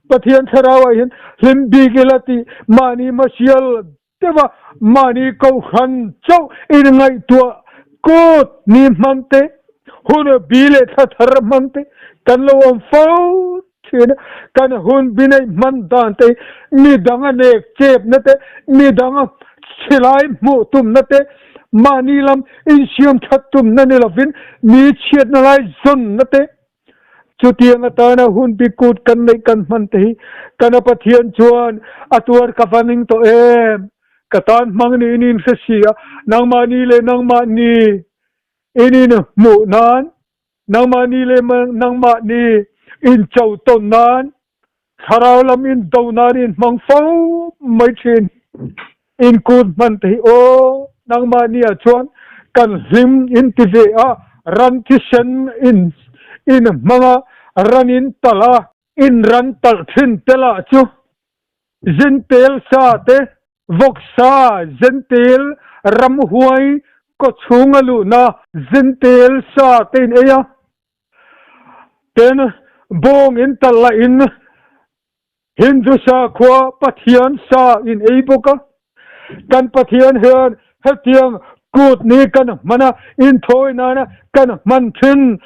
Pathian thlarauah hian hlim bik ila tih mahni hmasial deuha mahni kohhran chauh inngaihtuah kut ni hmang te, hun bi leh thla thar hmang te kan lo awm fo thin a. Kan hun bi neih hman dan te hi midang a nek chepna te, midang a chhilai hmuh tumna te, mahni lam insiam that tumna ni lovin mi chhiatna lai zawnna te, Chutiang atana hun bi kut kan neih kan hman te hi kana Pathian chuan a tuar ka va ning tawh em? Ka tan hmang niin in hre si a, nangmahni leh nangmahni in in hmuh nan, nangmahni leh nangmahni in cho tawn nan, thlarau lam in do nan in hmang fo mai thin. In kut hman te hi aw, nangmahni ah chuan kan hlim in ti ve a, ran thisen in in hmang a, ran in talh a, in ran talh thin te lah chu zentel sa te, vawksa, zentel, ramhuai, kawchhung a luhna zentel sa te in ei a, ten bawng in talh lah in Hindu sakhua Pathian sa in ei bawk a, kan Pathian hian hetiang kut ni kan hman a, inthawi nana kan hman thin,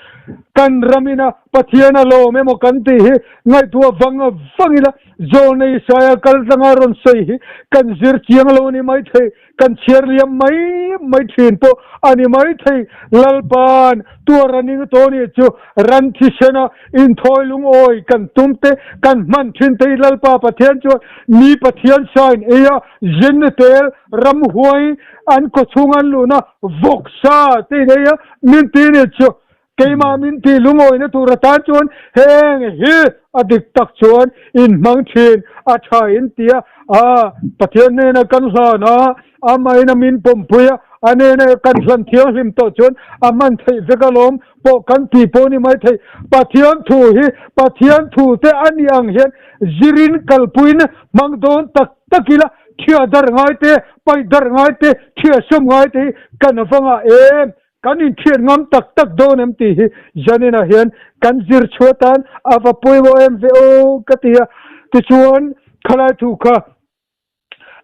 kan ram ina Pathian a lawm emaw kan tih hi ngaihtuah vang vang ila Zawlnei Isaia kal tlanga rawn sawi hi kan zir chiang lo a ni maithei. Kan chhiar liam mai mai thin pawh a ni mai thei. Lalpa'n tuar a ning tawh nih chu ran thisena inthawi lungawi kan tum te, kan hman thin te hi Lalpa Pathian chuan mi Pathian sain ei a, zin tel, ramhuai, an khawchhung an luhna vawksa te in ei a, min ti nih chu Keimah min tih lungawina tur atan chuan heng hi a dik tak chuan in hmang thin a tha in ti a, a Pathian hnena kan hlan a, amahin a min pawmpui a, a nena kan hlan thianghlim tawh chuan a hman theih vek alawm pawh kan tih pawh ni mai thei. Pathian thu hi Pathian thu te a nih ang hian zirin kalpuiin hmang dawn tak tak ila thia darh ngai te, paih darh ngai te, thia sawm ngai te hi kan va ngah em? Kan inthiat ngam tak tak dawn em tih hi Janina hian kan zir chhuah tan a va pawimawh em ve aw ka ti a. Tichuan khalai thu kha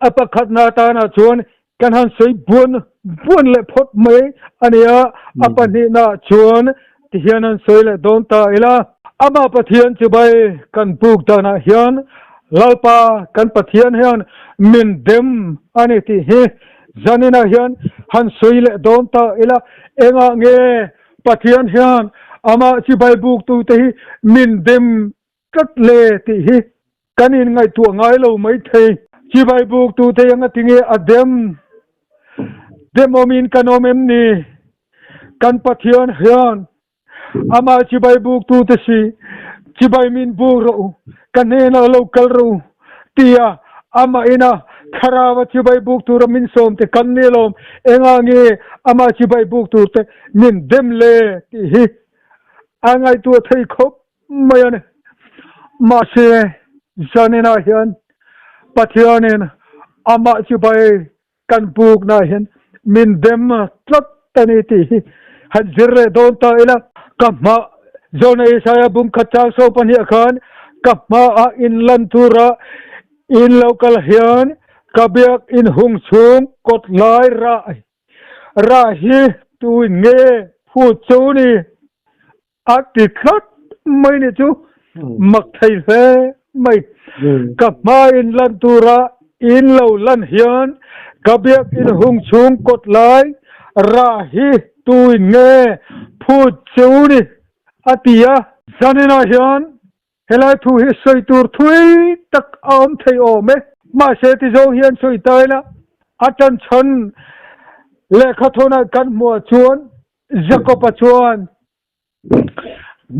a pakhatna atana chuan kan han sawi buan buan leh phawt mai a ni a, a pahnihnaah chuan tihian han sawi leh dawn ta ila. Amah Pathian chibai kan buk danah hian Lalpa kan Pathian hian min dem a ni tih hi Zaninah hian han sawi leh dawn ta ila, engah nge Pathian hian amah chibai buktute hi min dem tlat le tih hi kan inngaihtuah ngai lo maithei. Chibai buktute hi anga tinge a dem dem awmin kan awm em ni? Kan Pathian hian Amah chibai buktute si, Chibai min buk rawh u, ka hnenah lo kal rawh u, tia amah ina thlarau a chibai buk tura min sawm te kan ni alawm, engah nge amah chibai buk tur te min dem le tih hi a ngaihtuah thei khawp mai a ni. Mahse, zaninah hian Pathianin amah chibai Kan pukna hian min dem tlat a ni tih hi han zir leh dawn ta ila. Ka hma Jona Isaiah bung khat chang so pahnih khan ka hmaah in lan tura in lo kal hian ka biak in hung chhung kawt lai rah rah hi tuin nge phut chu ni A ti tlat mai nih chu mak thei hle mai. Ka hma in lan tura in lo lan hian ka biak in hung chhung kawt lai rah hi tuin nge phut chu ni a ti a. Zaninah hian. Helai thu hi sawi tur thui tak a awm thei awm e. Mahse ti zawng hian sawi ta ila, a tanchhan lehkha thawnah kan hmuh chuan Jakob-a chuan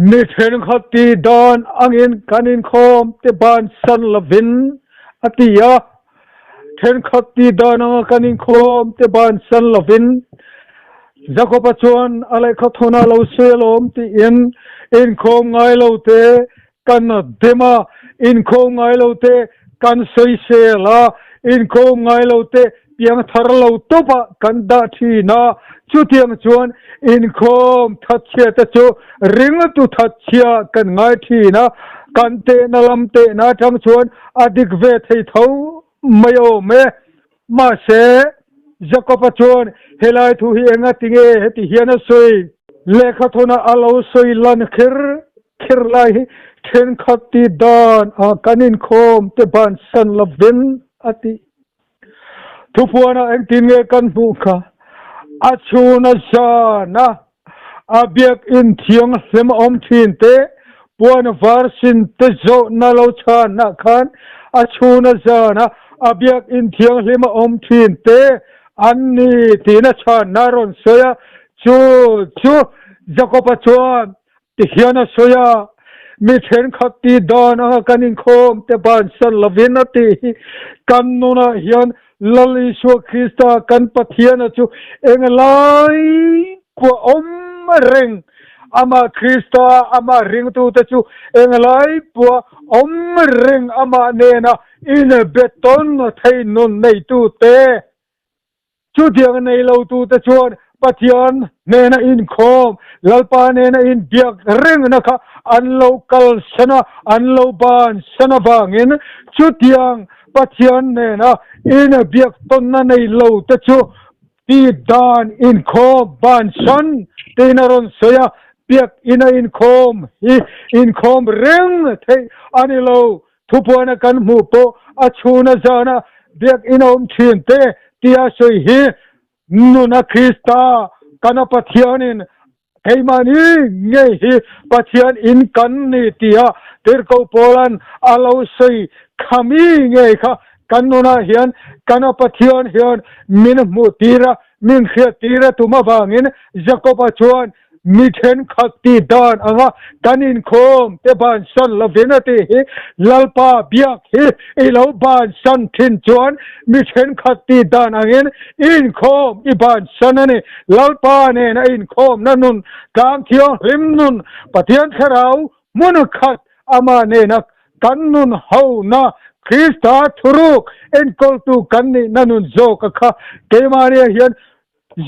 mi thenkhat ti dan angin kan inkhawm te bansan lovin a ti a. Thenkhat ti dan anga kan inkhawm te bansan lovin Jakob-a chuan a lehkha thawnah lo sawi alawm tiin inkhawm ngai lo te kan dem a, inkhawm ngai lo te kan sawisel a, inkhawm ngai lo te piang thar lo tawpah kan dah thin a, chutiang chuan inkhawm thatchhia te chu ringtu thatchhia kan ngai thin a, kan tehna lam tehna atang chuan a dik ve thei tho mai awm e. Mahse, Jakob-a chuan helai thu hi enga tinge heti hian a sawi? Lehkha thawnah a lo sawi lan kher kher lai hi thenkhat ti dan ah kan inkhawm te bansan lovin a ti. Thupuanah engtin nge kan hmuh kha? A chhun a zan a, a biakinn thianghlim a awm thin te, puan var sin te zawhna lo chhanah khan a chhun a zan a, a biakinn thianghlim a awm thin te an ni tiin a chhanna a rawn sawi a. Chu chu Jakob-a chuan Ti hian a sawi a, Mi thenkhat ti dan anga kan inkhawm te bansan lovin a tih hi kan nunah hian Lal Isua Krista kan Pathiana chu eng lai pawh awm reng, amah Krista amah ringtute chu eng lai pawh awm reng amah nena inbetawn thei nun neitute. Chutiang nei lotute chuan Pathian hnena inkhawm, Lalpa nena inbiak rengna kha an lo kalsan a, an lo bansan avangin chutiang Pathian nena inbiak tawnna nei lote chu ti dan inkhawm bansan tiin a rawn sawi a, biak ina inkhawm hi inkhawm reng theih a ni lo. Thupuana kan hmuh pawh a chhuna zana biakinn a awm thin te tia sawi hi nuna Krista kana Pathianin keimahni ngei hi Pathian in kan ni tia Tirhkoh Paula'n a lo sawi khami ngei kha kan nunah hian kana Pathian hian min hmuh tir a, min hriat tir a tum avangin Jakob-a chuan Mi thenkhat ti dan anga kan inkhawm te bansan lovin a tih hi Lalpa biak hi i lo bansan thin chuan mi thenkhat ti dan angin i inkhawm i bansan a ni. Lalpa nen a inkhawmna nun, tlang thianghlim nun, Pathian Thlarau hmun khat amah nena kan nun hona Krista thuruk enkawltu kan nihna nun zawk a kha keimahniah hian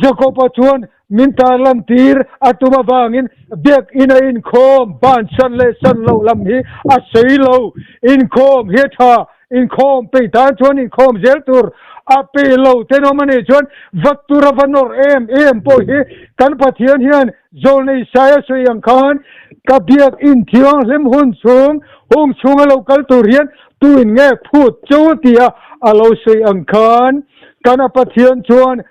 Jakob-a chuan min tarlan tir a tum avangin biakinn a inkhawm ban san leh san loh lam hi a sawi lo. Inkhawm hi a tha, inkhawm peih tan chuan inkhawm zel tur a pe lo tenawm a nih chuan vat tur a va nawr em em pawh hi kan Pathian hian Zawlnei Isaia sawi ang khan ka biakinn thianghlim hun chhung hung chhunga lo kal tur hian tuin nge phut chu tia a lo sawi ang khan Kana Pathian chuan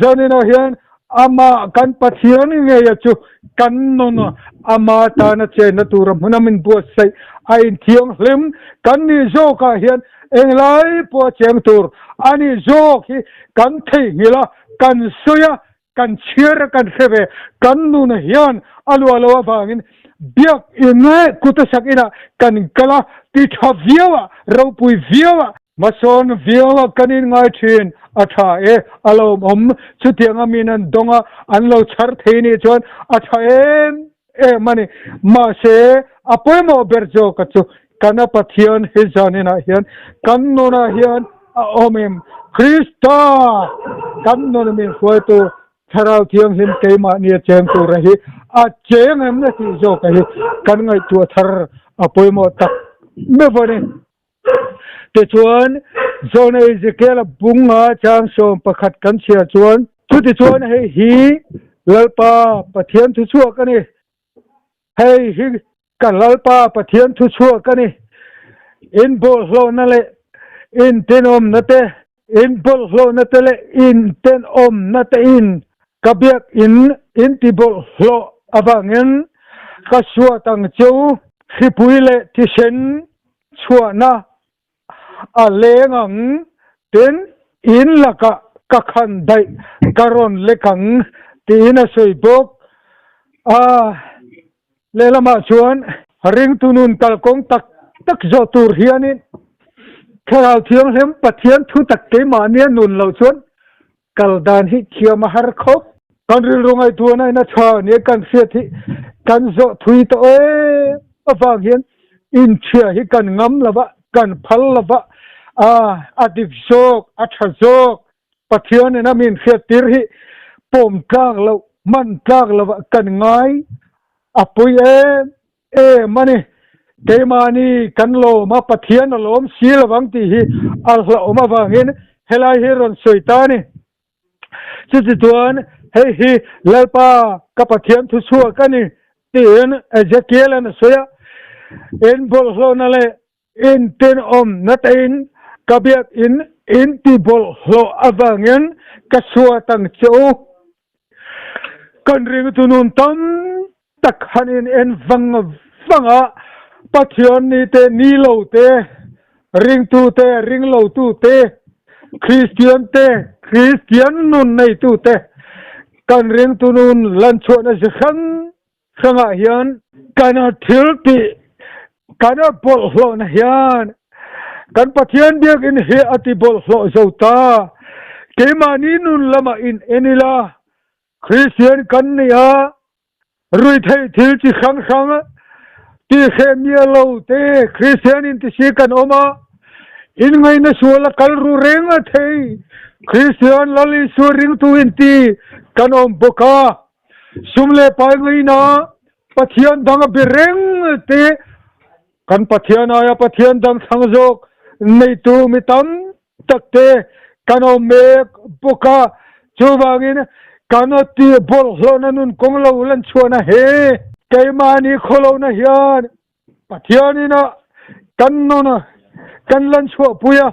zaninah hian amah kan Pathian ngeia chu kan nun ama tana chenna tura hmuna min buatsaih a inthianghlim kan nih zawkah hian englai pawh a cheng tur a nih zawk hi kan theihnghilh a, kan sawi a, Kan chhiar a kan hre ve. Kan nun hian a luah lo avangin biakinn kut a sak inah kan kal a, ti tha viau a, ropui viau a, hmasawn viau a kan inngai thin a tha e, a lawmawm. Chutianga min an dawng a, an lo chhar thei nih chuan a tha em em a ni. Mahse, a pawimawh ber zawka chu kana Pathian hi zaninah hian kan nunah hian a awm em? Krista kan nun min hruaitu Thlarau Thianghlim keimahni a cheng tura hi a cheng em na tih zawka hi kan ngaihtuah thar a pawimawh tak meuh a ni. Tichuan, Zawna Ezekiel-a bunga chang 11 kan chhiar chuan, Chutichuan hei hi Lalpa Pathian thuchhuak a ni. Hei hi ka Lalpa Pathian thuchhuak a ni. In bawlhhlawhna leh in tenawmna te, in bawlhhlawhna te leh in tenawmna te in ka biakinn in tibawlhhlawh avangin ka suat ang che u. Hripui leh thisen chhuahna a leng ang, tin in lakah ka khan daih ka rawn lek ang tiin a sawi bawk a. Lehlamah chuan ringtu nun kalkawng tak tak zawh tur hianin Thlarau Thianghlim Pathian thu tak keimahnia nun loh chuan kal dan hi thiam a har khawp. Kan rilru ngaihtuahna in a tha nia kan hriat hi kan zawh thui tawh em avang hian inchhia hi kan ngam lo va, kan phal lo va, a dik zawk, a tha zawk Pathian in a min hriattir hi pawm tlak loh, hman tlak lovah kan ngai a pui em em a ni. Keimahni kan lawm a, Pathian a lawm si lovang tih hi a hlauhawm avangin helai hi rawn sawi ta a ni. Chuti chuan hei hi Lalpa ka Pathian thuchhuak a ni tiin Ezekiel-a'n a sawi a, In bawlhhlawhna leh In tenawm natein ka biakinn in ti bawlhhlawh avangin ka suat ang che u. Kan ringtu nun tam tak han in en vang vang a, Pathian ni te ni lo te, ringtu te ring lo tu te, Kristian te Kristian nun neitu te, kan ringtu nun lanchhuahna zi hrang Hrangah hian kan thil tih kan bawlhhlawhna hian kan Pathian biakinn hi a ti bawlhhlawh zo ta. Keimahni nun lamah in en ila, Kristian kan ni a, ruihtheih thil chi hrang hrang tihhreh miah lo te Kristian in ti si kan awm a, inngaihna sual a kal ru reng a thei Kristian Lal Isua ringtu in ti kan awm bawk a. Sum leh pai ngaina Pathian dang a be reng te kan Pathian aia Pathian dang thlang zawk neitu mi tam tak te kan awm mek bawk a. Chuvangin kan ti bawlhhlawhna nun kawng lo lan chhuahna he keimahni khawlohna hian Pathianin a kan nun a kan lan chhuahpui a,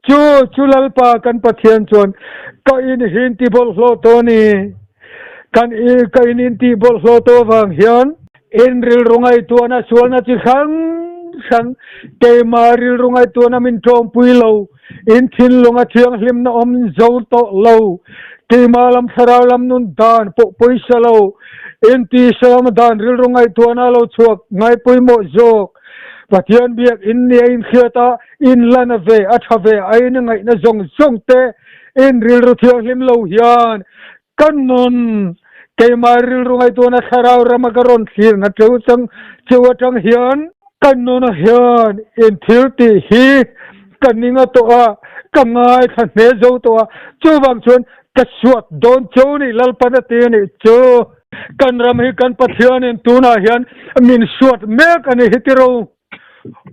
chu chu Lalpa kan Pathian chuan ka in hi in ti bawlhhlawh tawh a ni. Kan i ka in in tih bawlhhlawh tawh avang hian in rilru ngaihtuahna sualna chi hrang hrang keimah rilru ngaihtuahna min ṭawmpui lo, in thinlunga thianghlimna awm zo tawh lo, keimah lam thlarau lam nun dan pawh pawisa lo, Intisalam dan rilru ngaihtuahna lo chhuak ngai pawimawh zawk. Pathian biak in nia inhriat a, in lan a ve, a tha ve, a in ngaihna zawng zawng te in rilru thianghlim lo hian ka nun keimah rilru ngaihtuahna thlarau rama ka rawn thlirna cheu chang cheu atang hian ka nuna hian in thil tih hi ka ning a tawh a, ka ngaithla hne zo tawh a, chuvang chuan Ka suat dawn cho ni Lalpan a ti a nih chu. Kan ram hi kan Pathianin tunah hian min suat mek a ni hi tiro.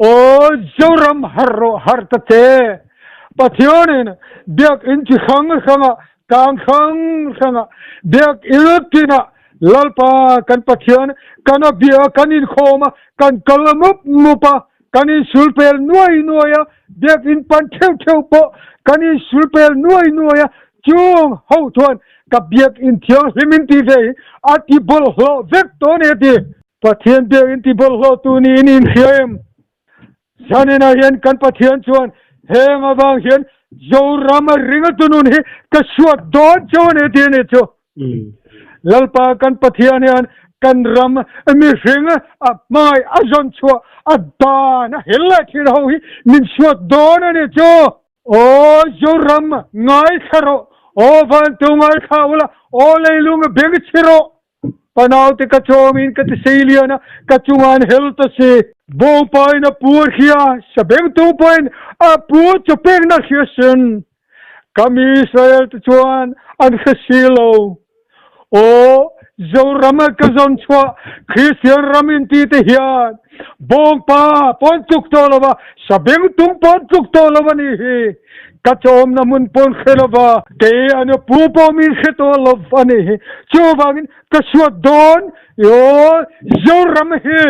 Aw Zoram har rawh har ta che. Pathianin biakinn chi hrang hrangah tlang hrang hrangah biakinn tinah Lalpa kan Pathian kan a bia kan inkhawm a kan kal mup mup a Kan insulpel nuai nuai a, biakinn pan theuh theuh pawh kan insulpel nuai nuai a, chung ho chuan ka biakinn thianghlim in ti ve hi a ti bawlhhlawh vek tawh a ni a ti. Pathian biakinn ti bawlhhlawh tu niin in hria em? Zaninah hian kan Pathian chuan heng avang hian Zoram a ring a tunun hi ka suat dawn chauh a ni a ti a ni chu. Lalpa kan Pathian hian kan ram mihring a hmangaih a zawn chhuah a dan a hel leh thin ho hi min suat dawn a ni chu. Aw Zoram ngaithla rawh, aw Vantu ngaithla ula, aw leilung beng chhi rawh. Panaute ka chawmin ka ti sei lian a, ka chunga an hel ta si. Bawngpain a pu a hria, sabengtung pawhin a pu chawpekna hria sin. Ka mi Israel te chuan an hre si lo. Aw, Zoram a ka zawn chhuah Kristian ram in ti te hian bawngpa pawn tluk tawh lo va, sabeng tung pawn tluk tawh lo a nih hi. Ka chawmna hmun pawn hre lo va, kei an pu pawh min hre tawh lo a nih hi. Chuvangin ka suat dawn i aw, Zoram hi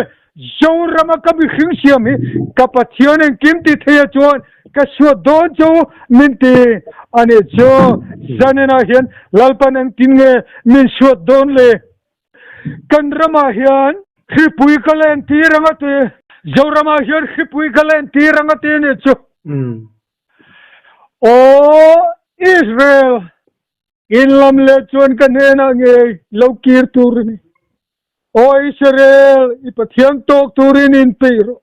Zorama ka mihring siam hi ka Pathian engkim ti thei a chuan ka suat dawn chu min ti a nih chu. Zaninah hian Lalpan engtin nge min suat dawn le? Kan ramah hian. Hripui ka len tir ang a ti. Zoramah hian hripui ka len tir ang a ti a nih chu. Aw Israel, in lam leh chuan ka hnenah ngei lo kir tur a ni. Aw Israel, i Pathian tawk turin inpeih rawh.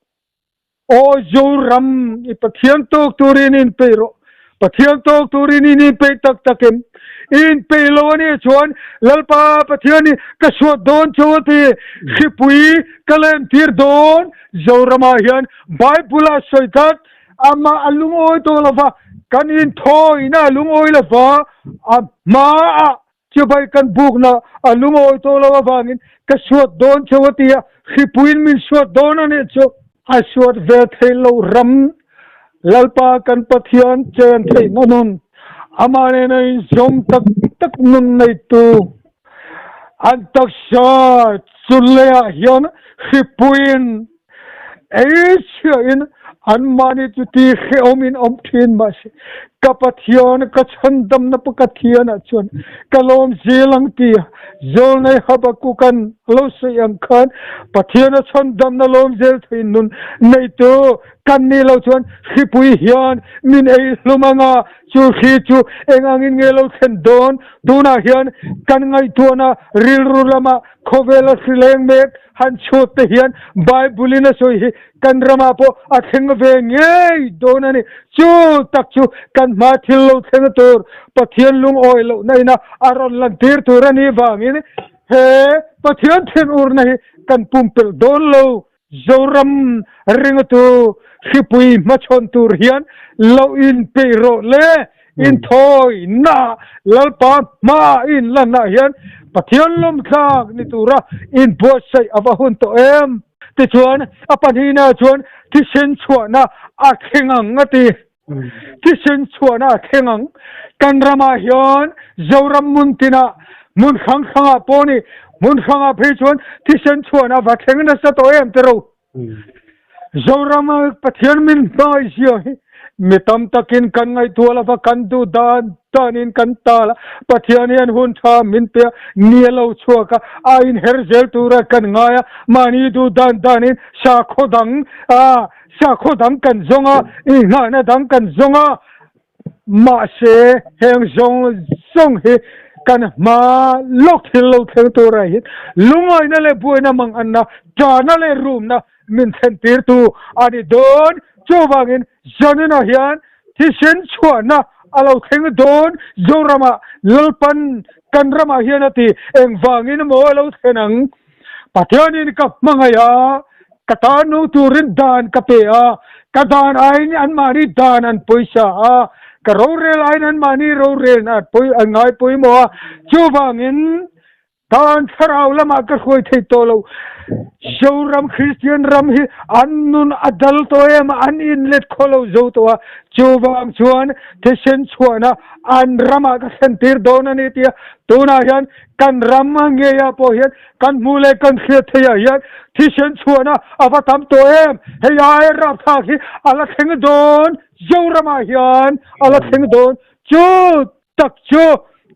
Aw Zoram, i Pathian tawk turin inpeih rawh. Pathian tawk turin in inpeih tak tak em? I inpeih lo a nih chuan Lalpa Pathian hi ka suat dawn chu a ti. Hripui ka lentir dawn. Zoramah hian Bible-a sawi tlat, amah a lungawi tawh lo va, kan inthawina a lungawi lo va, a hmaah Chibai kan bukna a lungawi tawh lo avangin ka suat dawn cheu a ti a, hripuiin min suat dawn a nih chu. A suat ve thei lo ram Lalpa kan Pathian chen theihna nun, amah nena inzawm tak tak nun neitu an taksa chu leiah hian hripuiin Ei chhiahin anmahni chu ti hrehawmin awm thin mahse, ka Pathian, ka chhandamna Pathianah chuan ka lawm zel ang tia Zawlnei Habakuka'n a lo sawi ang khan Pathiana chhandamna lawm zel thei nun neitu kan nih loh chuan hripui hian min ei hlum ang a, chu hri chu eng angin nge lo thlen dawn? Tunah hian kan ngaihtuahna rilru lamah khawvela hri leng mek Han chhut te hian Bible in a sawi hi kan ramah pawh a thleng ve ngei dawn a ni. Chu tak chu kan hma thil lo thleng tur Pathian lungawi lohna ina a rawn lantir tur a nih vangin he Pathian thinurna hi kan pumpelh dawn lo. Zoram ringtu hripui hmachhawn tur hian lo inpeih rawh le. Inthawina Lalpa hma in lanah hian Pathian lawmthlak ni tura inbuatsaih a va hun tawh em? Tichuan, a pahnihna chuan thisen chhuahna a thleng ang a ti. Thisen chhuahna a thleng ang. Kan ramah hian Zoram hmun tinah, hmun hrang hrangah pawh ni, hmun hrangah phei chuan thisen chhuahna a va thleng nasa tawh em tiro. Zoram Pathian min hmangaih zia hi mi tam takin kan ngaihtuah lova kan duh dan danin kan tal a, Pathian hian hun tha min pe a, ni a lo chhuak a, a inher zel tura kan ngai a, mahni duh dan danin sakhaw dang sakhaw dang kan zawng a, inghahna dang kan zawng a, Mahse, heng zawng zawng hi kan hma lawk thil lo thleng turah hian lungaina leh buaina manganna, ṭahna leh rumna min thlentirtu a ni dawn. Chuvangin, zaninah hian thisen chhuahna a lo thleng dawn. Zoramah Lalpan kan ramah hian a ti, engvangin maw a lo thlen ang? Pathianin ka hmangaih a, ka tan nung turin dan ka pe a, ka dan aiin anmahni dan an pawisa a, ka rorel aiin anmahni rorelna an ngai pawimawh a, chuvangin dan thlarau lamah ka hruai thei tawh lo. Zoram Kristian ram hi an nun a dal tawh em a, an inlet khaw lo zo tawh a, chuvang chuan thisen chhuahna an ramah ka thlentir dawn a ni tia tunah hian Kan ram ngeiah pawh hian kan hmuh leh kan hriat theihah hian thisen chhuahna a va tam tawh em? Hei ai rapthlak hi a la thleng dawn, Zoramah hian a la thleng dawn. Chu tak chu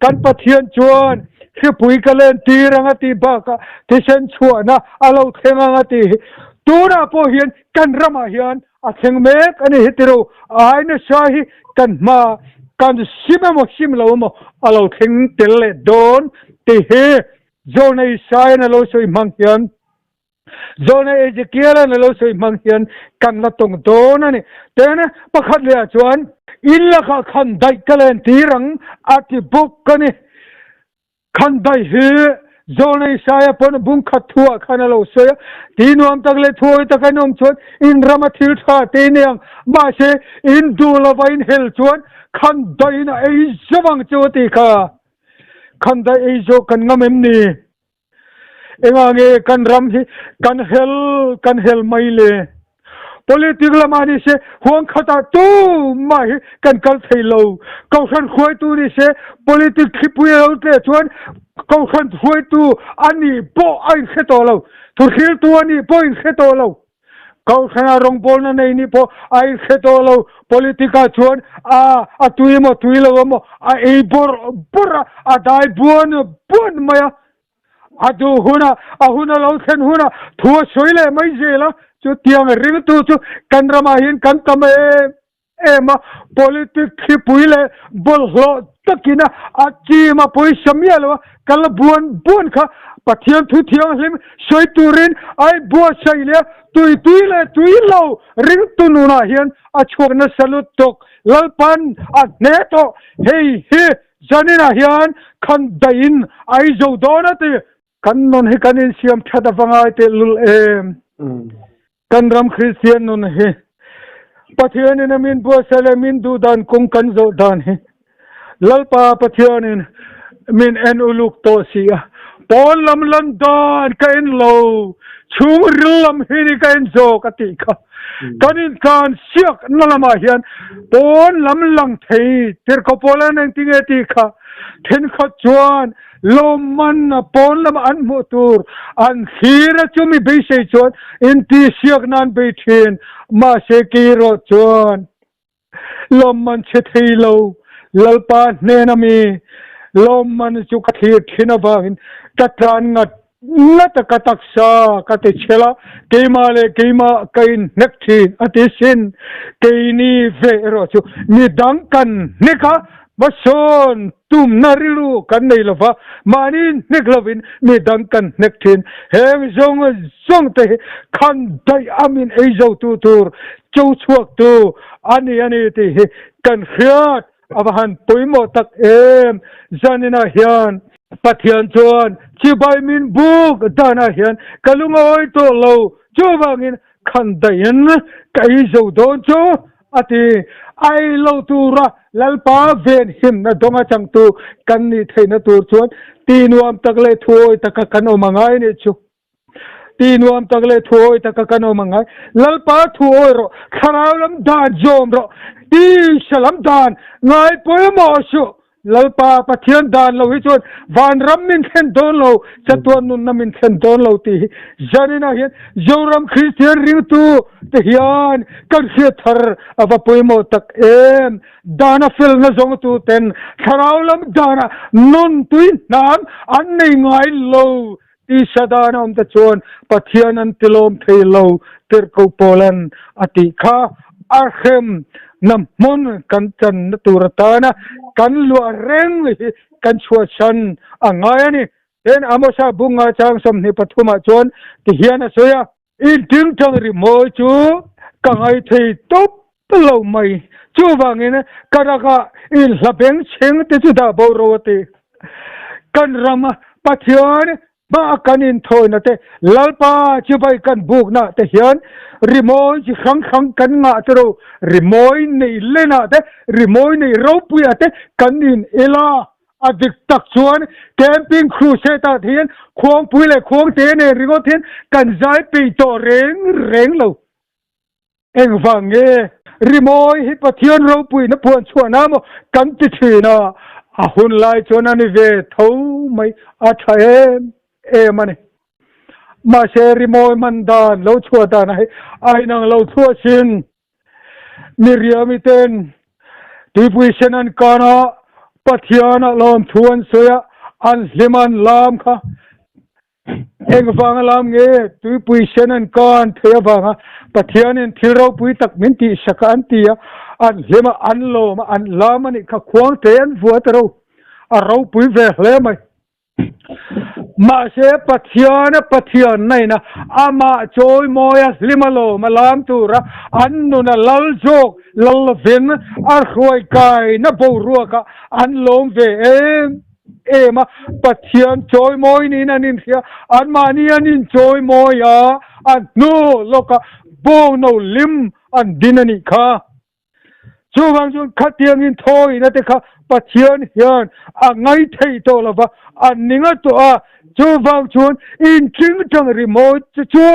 kan Pathian chuan hripui ka len tir ang a tih bakah thisen chhuahna a lo thleng ang a tih hi tunah pawh hian kan ramah hian a thleng mek a ni hi tiro ai nasa hi kan hma kan sim emaw sim lo emaw a lo thleng tel leh dawn tih hi Zawlnei Isaiah a lo sawi hmang hian Zawlnei Ezekiel a lo sawi hmang hian kan la tawng dawn a ni. Tin, pakhat leh ah chuan in lakah khan daih ka len tir ang a ti bawk a ni. Khan daih hi Zawlnei Isaia pawn bung khat thu ah khan a lo sawi a, Ti nuam tak leh thuawi tak in awm chuan in rama thil tha te in ei ang, mahse in duh lova in hel chuan khan daihin a ei zo ang chu a ti kha. Khan daih ei zawh kan ngam em ni? Engah nge kan ram hi kan hel kan hel mai le? Politic lamah ni se huang khatah tumah hi kan kal thei lo. Kohhran hruaitu ni se politic thlipui a lo tleh chuan kohhran hruaitu a nih pawh a inhre tawh lo. Thuhriltu a nih pawh a inhre tawh lo. Kohhrana rawngbawlna nei nih pawh a inhre tawh lo. Politic ah chuan a a tui emaw tui lo emaw a ei bawrh bawrh a, a dai buan buan mai a. A duh hunah, a hun a lo thlen hunah thu a sawi leh mai zel a, chutiang ringtu chu kan ramah hian kan tam em em a, politic thlipui leh bawlhhlawh takin a chim a pawisa miah lo a, ka la buan buan kha Pathian thu thianghlim sawi turin a inbuatsaih leh a, tui tui leh tui lo ringtu nunah hian a chhuak nasa lutuk. Lalpan a hne tawh, hei hi Zaninah hian khan daihin a ei zo dawn a ti. Kan nun hi kan insiam that a va ngai tehlul em? Kan ram Kristian nun hi Pathianin a min buatsaih leh min duh dan kawng kan zawh dan hi Lalpa Pathianin min en uluk tawh si a. Pawn lam lan dan ka en lo, chhungril lam hi ni ka en zawk a tih kha. Kan intlan siak na lamah hian pawn lam lang thei tirhkoh pawl an engtinge tih kha thenkhat chuan lawmman pawn lama an hmuh tur an thlir a, chumi beisei chuan intihsiak nan bei thin. Mahse kei erawh chuan lawmman chhe thei lo Lalpa hnena mi lawmman chu ka thlir thin avangin ka tlan ngat ngat a, ka taksa ka ti chhel a, keimah leh keimah ka inhnek thin a ti sin. Keini ve erawh chu midang kan hnek a, hmasawn tumna rilru kan nei lova, mahni hnek lovin midang kan hnek thin. Heng zawng zawng te hi khan daih a min ei zotu tur cho chhuaktu a ni a ni tih hi kan hriat a va han pawimawh tak em. Zaninah hian Pathian chuan chibai min buk danah hian ka lungawi tawh lo, chuvangin khan daihin ka ei zo dawn chu a ti. A ei lo tura Lalpa ven himna dawng atangtu kan nih theihna tur chuan ti nuam tak leh thuawi taka kan awm a ngai nih chu. Ti nuam tak leh thuawi taka kan awm a ngai. Lalpa thuawi rawh, thlarau lam dan zawm rawh, tisa lam dan ngai pawimawh suh. Lalpa Pathian dan lo hi chuan vanram min thlen dawn lo, chatuan nunna min thlen dawn lo tih hi zaninah hian Zoram Kristian ringtu te hian kan hriat thar a va pawimawh tak em. Dana felna zawngtu ten thlarau lam dana nun tui hnam an nei ngai lo tisa dana awm te chuan Pathian an tilawm thei lo tirhkoh Paulan a tih kha a hrem na hmun kan channa tur atana kan luah reng hi kan chhuahsan a ngai a ni. Tin, Amosa bunga chang 23 ah chuan tihian a sawi a. I dingtang rimawi chu ka ngai thei tawp lo mai. Chuvangin ka rakah i hla beng chheng te chu dah bo ro a ti. Kan ram Pathian hmaah kan inthawina te, Lalpa chibai kan bukna te hian rimawi chi hrang hrang kan ngah te ro, rimawi nei lenah te, rimawi nei ropuiah te kan in ila. A dik tak chuan Camping Crusade-ah te hian khuangpui leh khuangte nen ringawt hian kan zai peih tawh reng reng lo. Engvang nge rimawi hi Pathian ropuina puan chhuahna maw kan ti thin a, a hun lai chuan a ni ve tho mai, a tha em em a ni. Mahse rimawi man dan lo chhuah danah hi a inang lo thluah sin. Miriami ten tuipui sen an kan a, Pathian a lawmthu an sawi a, an hlim an lam kha. Engvanga lam nge tuipui sen an kan thei avanga Pathianin thil ropui tak min tihsak a an ti a, an hlim a, an lawm a, an lam a nih kha khuangte an vua ta ro. A ropui ve hle mai. Mahse, Pathian a Pathian naina amah chawimawi a hlim alawm a lam tura an nun a lal zawk lal lovin a hruai kaina boruakah an lawm ve em em a. Pathian chawimawi niin an inhria, anmahni an inchawimawi a, a hnu lawkah bawngno lim an din a nih kha. Chuvang chuan khatiangin thawina te kha Pathian hian a ngai thei tawh lo va, a ning a tawh a. Chuvang chuan inchingchang rimawi che chu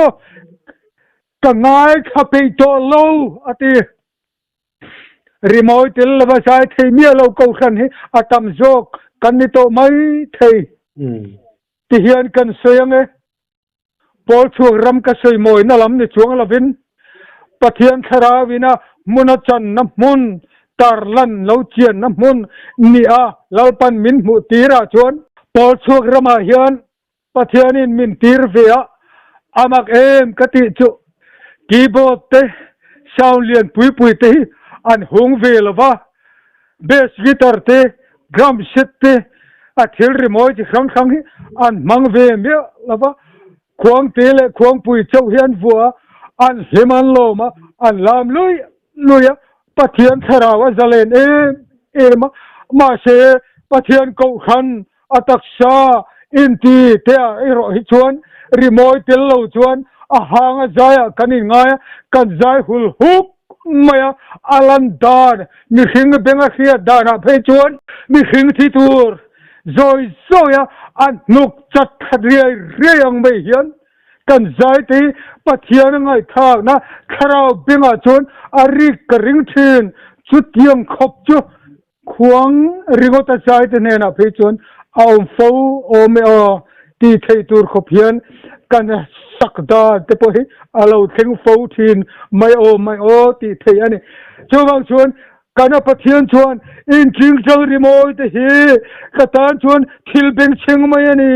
ka ngaithla peih tawh lo a ti. Rimawi tel lova zai thei miah lo kohhran hi a tam zawk kan ni tawh mai thei ti hian kan sawi ang e. Paul chhuak ram ka sawi mawina lam ni chuang lovin Pathian thlarauin a hmun a channa hmun, tarlan lo chianna hmun nia Lalpan min hmuh tirah chuan Paul chhuak ramah hian. Pathianin min tir ve a, a mak em ka tih chu keyboard te, sound lian pui pui te hi an hung ve lo va, bass guitar te, drum set te, a thil rimawi chi hrang hrang hi an hmang ve miah lo va, khuangte leh khuangpui chauh hi an vuah a, an hlim an lawm a, an lam lui lui a, Pathian thlarau a zalen em em a, mahse Pathian kohhran A taksa inti te ah erawh hi chuan rimawi tel lo chuan a hang a zai ah kan inngai a, kan zai hul huk mai a, a lan dan mihring beng a hriat dan ah phei chuan mihring thi tur zawi zawi a a hnuk chat thla riai riai ang mai hian kan zai te hi Pathian a ngaihthlakna thlarau beng ah chuan a rik ka ring thin, chutiang khawp chu Khuang ringawt a zai te hnenah phei chuan a awm fo awm e aw tih theih tur khawp hian kan sak dan te pawh hi a lo thleng fo thin mai aw mai aw tih theih a ni. Chuvang chuan kana Pathian chuan inchingchang rimawi te hi ka tan chuan thil bengchheng mai a ni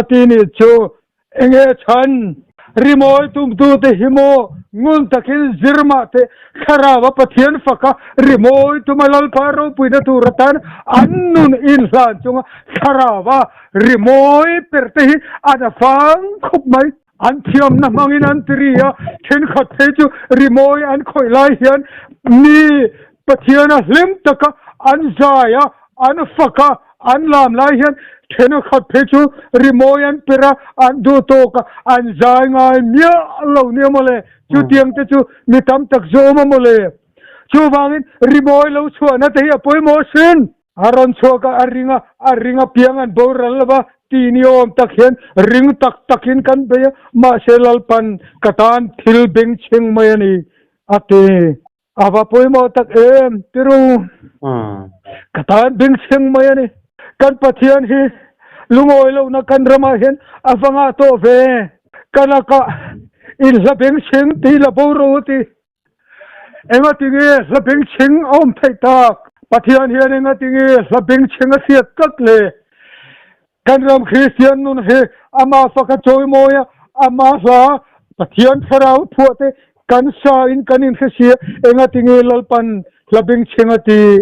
a ti nih chu. Enge chhan? Rimawi tumtute hi maw ngun takin zir mah teh Thlarau a Pathian faka rimawi tuma Lalpa ropuina tur atan an nun inhlan chunga Thlarau a rimawi per te hi an a fang khawp mai. An thiamna hmangin an ti ri a, thenkhat phei chu rimawi an khawih lai hian mi Pathian a hlim taka an zai a, an fak a, an lam lai hian thenkhat phei chu rimawi an per a, an duh tawk a, an zai ngai miah lo nia mawle. Chutiang te chu mi tam tak zawm a mawle. Chuvangin rimawi lo chhuahna te hi a pawimawh asin. A rawn chhuak a, a ring a, a ring apiang an boral lo va, ti ni awm tak hian ring tak takin kan bei a, mahse Lalpan ka tan thil bengchheng mai a ni, a ti. A va pawimawh tak em tiru. Ka tan bengchheng mai a ni. Kan Pathian hi lungawi lohna kan ramah hian a va ngah tawh ve. Ka lakah in hla bengchheng tih la bo ro a ti. Engatinge hla bengchheng a awm theih tak? Pathian hian engatinge hla bengchheng a hriat tlat le? Kan ram Kristian nun hi ama fak a chawimawi a, ama hla Pathian thlarau phuah te kan sa in kan inhre si a, engatinge Lalpan hla bengchheng a ti?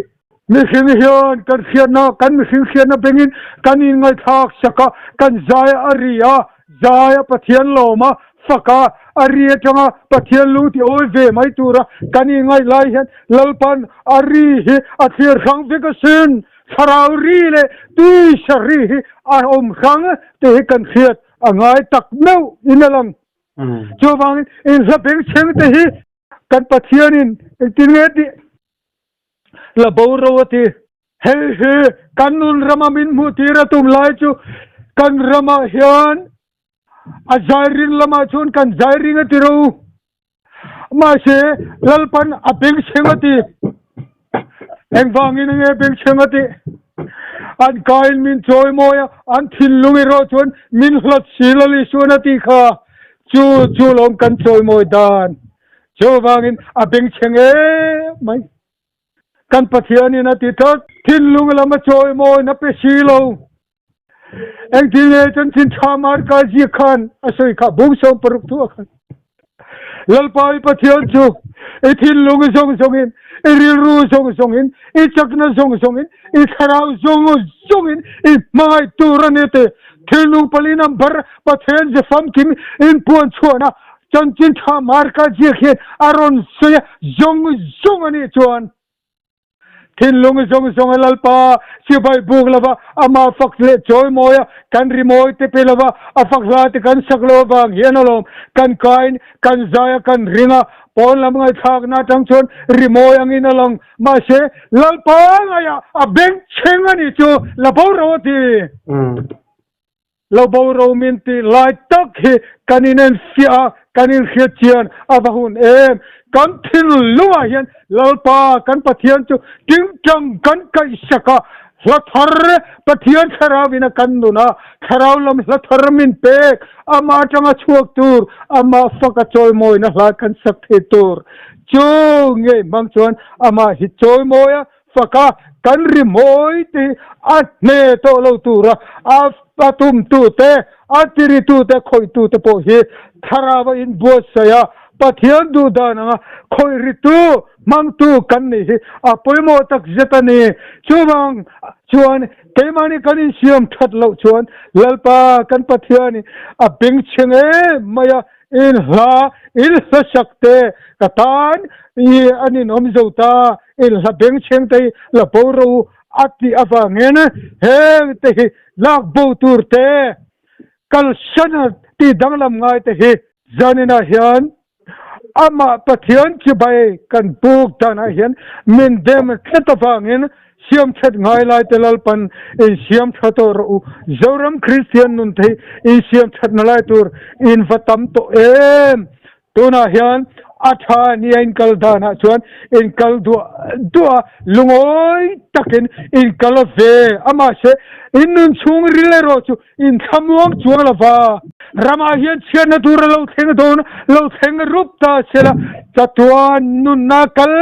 Mihring hian kan hriatna, kan mihring hriatna bengin kan inngaihthlak sak a, kan zai a ri a, zai a Pathian lawm a, fak a, a ri atanga Pathian lung ti awi ve mai tura kan inngaih lai hian Lalpan a ri hi a thlir hrang vek asin. Thlarau ri leh tisa ri hi a awm hrang tih hi kan hriat a ngai tak meuh in a lang. Chuvangin inhla bengchheng te hi kan Pathianin engtin nge tih la bo ro a ti. Hei hi kan nun rama min hmuh tir a tum lai chu kan ramah hian a zai ring lamah chuan kan zai ring a ti ro. Mahse, Lalpan a bengchheng a ti. Engvangin nge bengchheng a tih? An kain min chawimawi a, an thinlung erawh chuan min hlat si Lal Isuan a tih kha. Chu chu lawm kan chawimawi dan. Chuvangin a bengchheng em mai. Kan Pathianin a ti tlat. Thinlung lam a chawimawi na pe si lo. Engtin nge chanchin tha Marka ziak khan a sawi kha bung 60 thu a khan. Lalpa i Pathian chu i thinlung zawng zawngin, i rilru zawng zawngin, i chakna zawng zawngin, i thlarau zawng zawngin i hmangaih tur a ni ti. Thilnung pali number Pathian ze famkim inpuan chhuahna chanchin tha Marka ziak hian a rawn sawi a, zawng zawng a nih chuan. Thinlung zawng zawng a Lalpa chibai buk lova, amah fak leh chawimawi a, kan rimawi te pe lova, a fak hla te kan sak lo avang hian alawm kan kain, kan zai a, kan ring a, pawn lam ngaihthlakna atang chuan rimawi angin a lang. Mahse, Lalpa ngaiah a bengchheng a nih chu la bo ro a ti. Lo bo ro min tih lai tak hi kan inenfiah a, kan inhriat chian a va hun em! Kan thinlungah hian Lalpa kan Pathian chu tingtang kan kaihsak a, hla thar Pathian thlarauin a kan nun a, thlarau lam hla thar min pek, amah atanga chhuak tur, amah faka chawimawina hla kan sak thei tur chu ngei hmang chuan amah hi chawimawi a, faka. Kan rimawi te hi a hne tawh lo tura a tumtute, a tiritute, khawihtute pawh hi thlarau a inbuatsaih a, Pathian duh dan anga khawih ritu, hmangtu kan nih hi a pawimawh tak zet a ni. Chuvang chuan keimahni kan insiam that loh chuan Lalpa kan Pathianin a bengchheng em mai a, in hla, in hla sak te ka tan i an inawm zo ta, in hla bengchheng te hi la bo ro u a tih avangin heng te hi lak bo tur te, kalsan a tih danglam ngai te hi zaninah hian amah Pathian chibai kan buk danah hian min dem tlat avangin Siam that ngai lai te Lalpan in siam tha tawh rawh u. Zoram Kristian nun thei in siam that na lai tur in va tam tawh em. Tunah hian a tha nia in kal danah chuan in kal duah duah a, lungawi takin in kal ve a mahse in nun chhung ril erawh chu in thlamuang chuang lo va. Ramah hian chhiatna tur a lo thleng dawn, lo thleng rup ta sela, chatuan nunna kal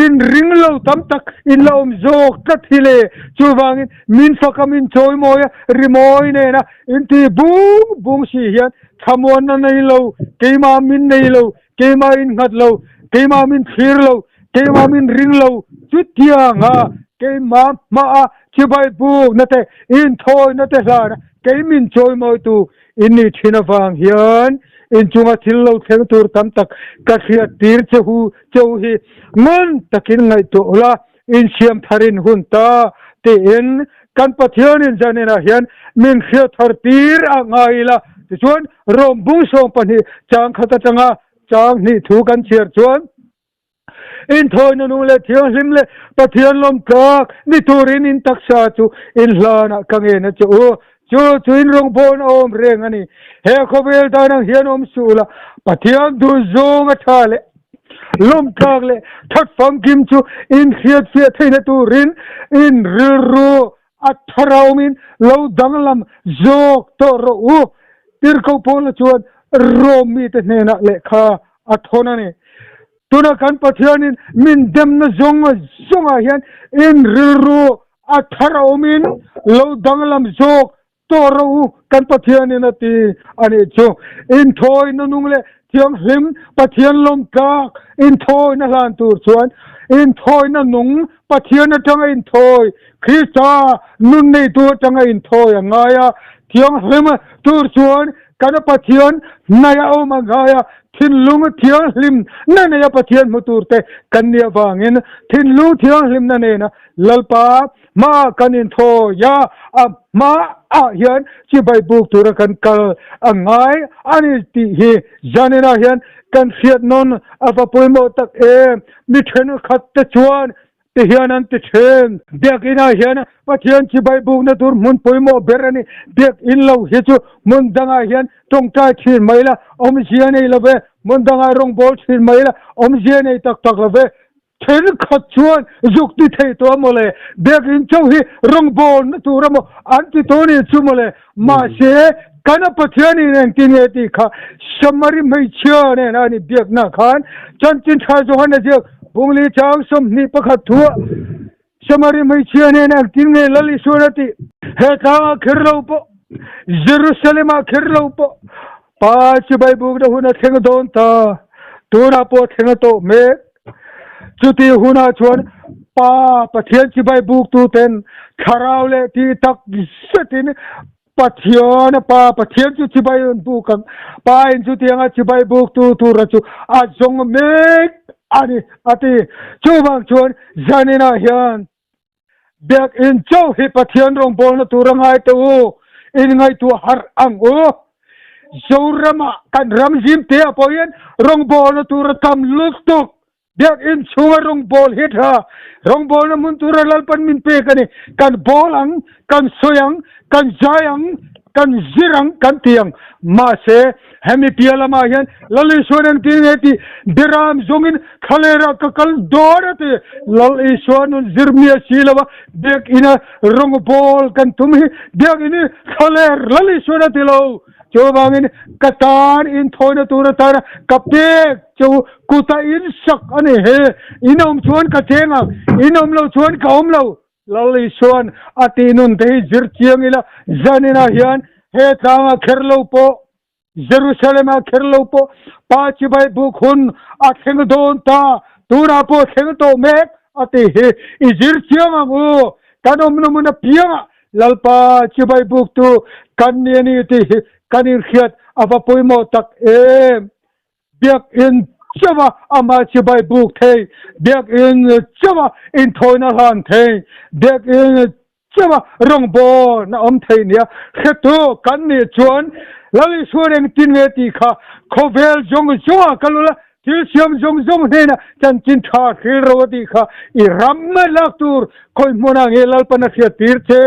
in ring lo tam tak in la awm zawk tlat hi le. Chuvangin min faka min chawimawi a, rimawi nena in ti bung bung si hian thlamuanna nei lo, keimah min nei lo, keimah in nghat lo, keimah min thlir lo, keimah min ring lo, chutianga keimah hmaah Chibai bukna te, inthawina te hlana kei min chawimawitu in nih thin avang hian inchunga thil lo thleng tur tam tak ka hriat tir che hu che u hi ngun takin ngaihtuah ula, insiam tharin hun ta tiin kan Pathianin zaninah hian min hriat thar tir a ngai ila. Tichuan, Rom bung 12 chang khat atanga chang hnih thu kan chhiar chuan, Inthawina nung leh thianghlim leh Pathian lawmtlak ni turin in taksa chu in hlanah ka ngen a che u. Chu chu in rawngbawlna awm reng a ni. He khawvel dan ang hian awm suh la, Pathian duh zawng a tha leh lawmtlak leh that famkim chu in hriatfiah theihna turin in rilru a thar a awmin lo danglam zawk tawh rawh u. Tirhkoh Paula chuan Rom mite hnenah lehkha a thawn a ni. Tuna kan Pathianin min demna zawng zawngah hian in rilru a thar a awmin lo danglam zawk tawh rawh u kan Pathianin a ti a nih chu. Inthawina nung leh thianghlim Pathian lawmtlak inthawina hlan tur chuan inthawina nung Pathian atanga inthawi Krista nun neitu atanga inthawi a ngai a, thianghlim tur chuan kan Pathian hnaih a awm a ngai a, thinlung thianghlim na neia Pathian hmu turte kan nih avangin thinlung thianghlimna nena Lalpa hmaah kan inthawi a, a hmaah hian chibai buk tura kan kal a ngai a ni tih hi zaninah hian kan hriat nawn a va pawimawh tak em. Mi thenkhat te chuan Ti hian an ti thin. Biakinah hian Pathian chibai bukna tur hmun pawimawh ber a ni. Biakin lo hi chu hmun dangah hian tawngtai thin mai la, awmzia nei lo ve. Hmun dangah rawngbâwl thin mai la, awmzia nei tak tak lo ve. Thenkhat chuan zuk ti thei tawh a maw le? Biakin chauh hi rawngbâwlna tur a maw an ti tawh a nih chu maw le? Mahse, kan a Pathianin engtin nge tih kha Samari hmeichhia nena an inbiakna khan chanchin tha Johan a ziak Bungli chang 21 thuah Samari hmeichhia nena engtin nge Lal Isuan a tih? He tlangah kher lo pawh, Jerusalem-ah kher lo pawh Pa chibai bukna hun a thleng dawn ta, tunah pawh a thleng a tawh mek. Chuti hunah chuan Pa Pathian chibai buktuten thlarau leh tih tak zetin Pathian a Pa Pathian chu chibai an buk ang. Pa in chutianga chibai buktu tura chu a zawng mek a ni a ti. Chuvang chuan zaninah hian Biakinn chauh hi Pathian rawngbawlna tur a ngai teh u, in ngaihtuah harh ang u. Zoramah kan ram zim te ah pawh hian rawngbawlna tur a tam lutuk. Biakinn chhunga rawngbâwl hi tha, rawngbâwlna hmun tura Lalpan min pek a ni. Kan bâwl ang, kan sawi ang, kan zai ang, kan zir ang, kan ti ang. Mahse, hemi piah lamah hian Lal Isuan engtin nge tih Biram zawngin thlalerah ka kal dawn a ti. Lal Isua nun zir mi a si lo a, biakinn a rawngbâwl kan tum hi biakinn hi thlaler Lal Isuan a ti lo. Chuvangin ka tan inthawina tur atana ka pek che u, kuta in sak a ni he. In awm chuan ka cheng ang, in awm lo chuan ka awm lo. Lal Isuan a tih nun te hi zir chiang ila, zaninah hian he tlanga kher lo pawh, Jerusalem-a kher lo pawh Pa chibai buk hun a thleng dawn ta, tunah pawh thleng tawh mek a tih hi i zir chiang ang u. Kan awmna hmun apiangah Lalpa chibai buktu kan ni a ni tih hi kan inhriat a va pawimawh tak em. Biakinn chauha amah chibai buk thei, biakinn chauha inthawina hlan thei, biakinn chauha rawngbawlna awm thei nia hretu kan nih chuan Lal Isua engtin nge tih kha khawvel zawng zawngah kal ula, thil siam zawng zawng hnenah chanchin tha hril ro a tih kha i ram lak tur khawi hmunah nge Lalpan a hriat tir che?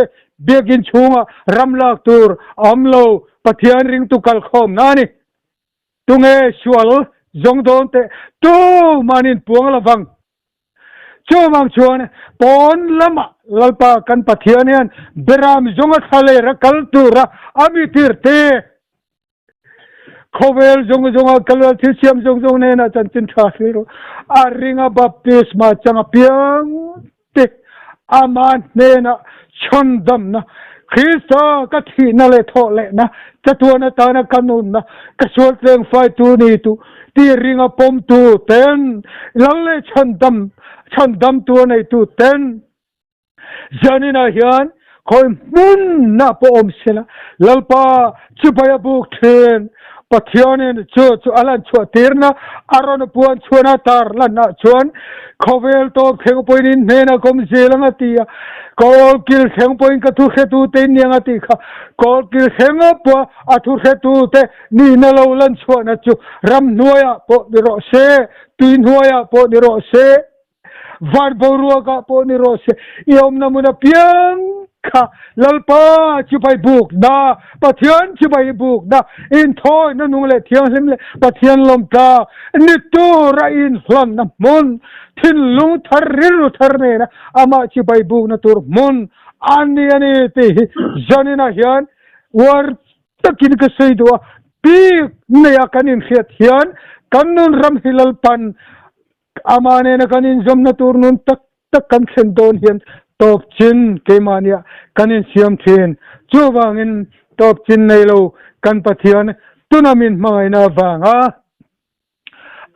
Biakinn chhungah ram lak tur a awm lo, Pathian ringtu kalkhawmna a ni. Tunge sual zawng dawn teh tuman in puang lovang. Chuvang chuan pawn lamah Lalpa kan Pathian hian Beram zawnga thla lera kal tura a mi tir te, khawvel zawng zawnga kal a thil siam zawng zawng hnenah chanchin tha hril rawh. A ringa baptisma chang apiang te ama hnenah chhandamna, Krista ka thihna leh thawh lehna, chatuan atana ka nunna, ka sual tleng faitu ni tu tih ringa pawmtu ten, Lal leh chhandam, chhandamtu a neitu ten, zaninah hian khawi hmunah pawh awm sela, Lalpa chibai a buk thin. Pathianin chu chu a lan chhuah tirna a rawn puan chhuahna tar lanah chuan khawvel tawp thleng pawhin in hnenah ka awm zel ang a ti a, kawl kil thleng pawhin ka thu hretute in ni ang a tih kha. Kawl kil thleng a pawh a thu hretute nihna lo lan chhuahna chu ramhnuaiah pawh ni rawh se, tui hnuaiah pawh ni rawh se, Van boruakah pawh ni rawh se, i awmna hmun apiang kha Lalpa chibai bukna, Pathian chibai bukna, inthawina nung leh thianghlim leh Pathian lawmtla ni tura inhlanna hmun, thinlung thar rilru thar nena amah chibai bukna tur hmun a ni a ni tih hi zaninah hian uar takin ka sawi duh a, bik neia kan inhriat hian kan nun ram hi Lalpan Amah nena kan inzawmna tur nun tak tak kan thlen dawn hian tawp chin keimahniah kan insiam thin. Chuvangin tawp chin nei lo kan Pathian tuna min hmangaihna avanga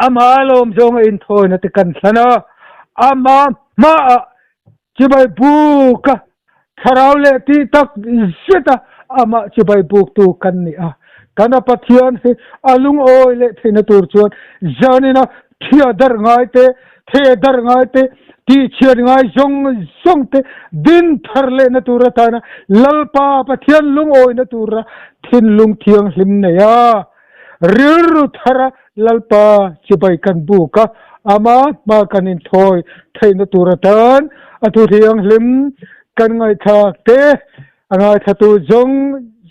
amah lawm zawnga inthawina te kan thlan a, amah hmaah chibai buka Thlarau leh tih tak zet a amah chibai buktu kan ni a. Kan a Pathian hi a lungawi leh theihna tur chuan zanina thia darh ngai te, the darh ngai te, tihchhiat ngai zawng zawng te din thar lehna tur atana Lalpa Pathian lungawina tura thinlung thianghlim nei a, rilru thara Lalpa chibai kan buk a, ama hma kan inthawi theihna tur atan a thu thianghlim kan ngaihthlak te, a ngaithlatu zawng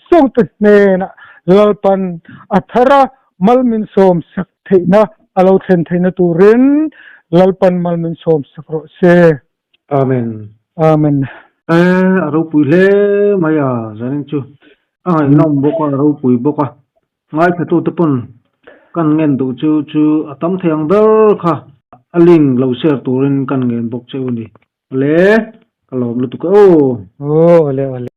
zawng te hnenah Lalpan a thar a, mal min sawm sak theihna a lo thlen theihna turin Lalpan mal min sawm sak rawh se. Amen. Amen. E, a ropui hle mai a, zanin chu a ngaihnawm bawk a, a ropui bawk a. Ngaithlatute pawn kan ngen duh chu chu a tam thei ang ber kha a link lo share turin kan ngen bawk che u ni. Awle, ka lawm lutuk e aw. Aw, awle awle.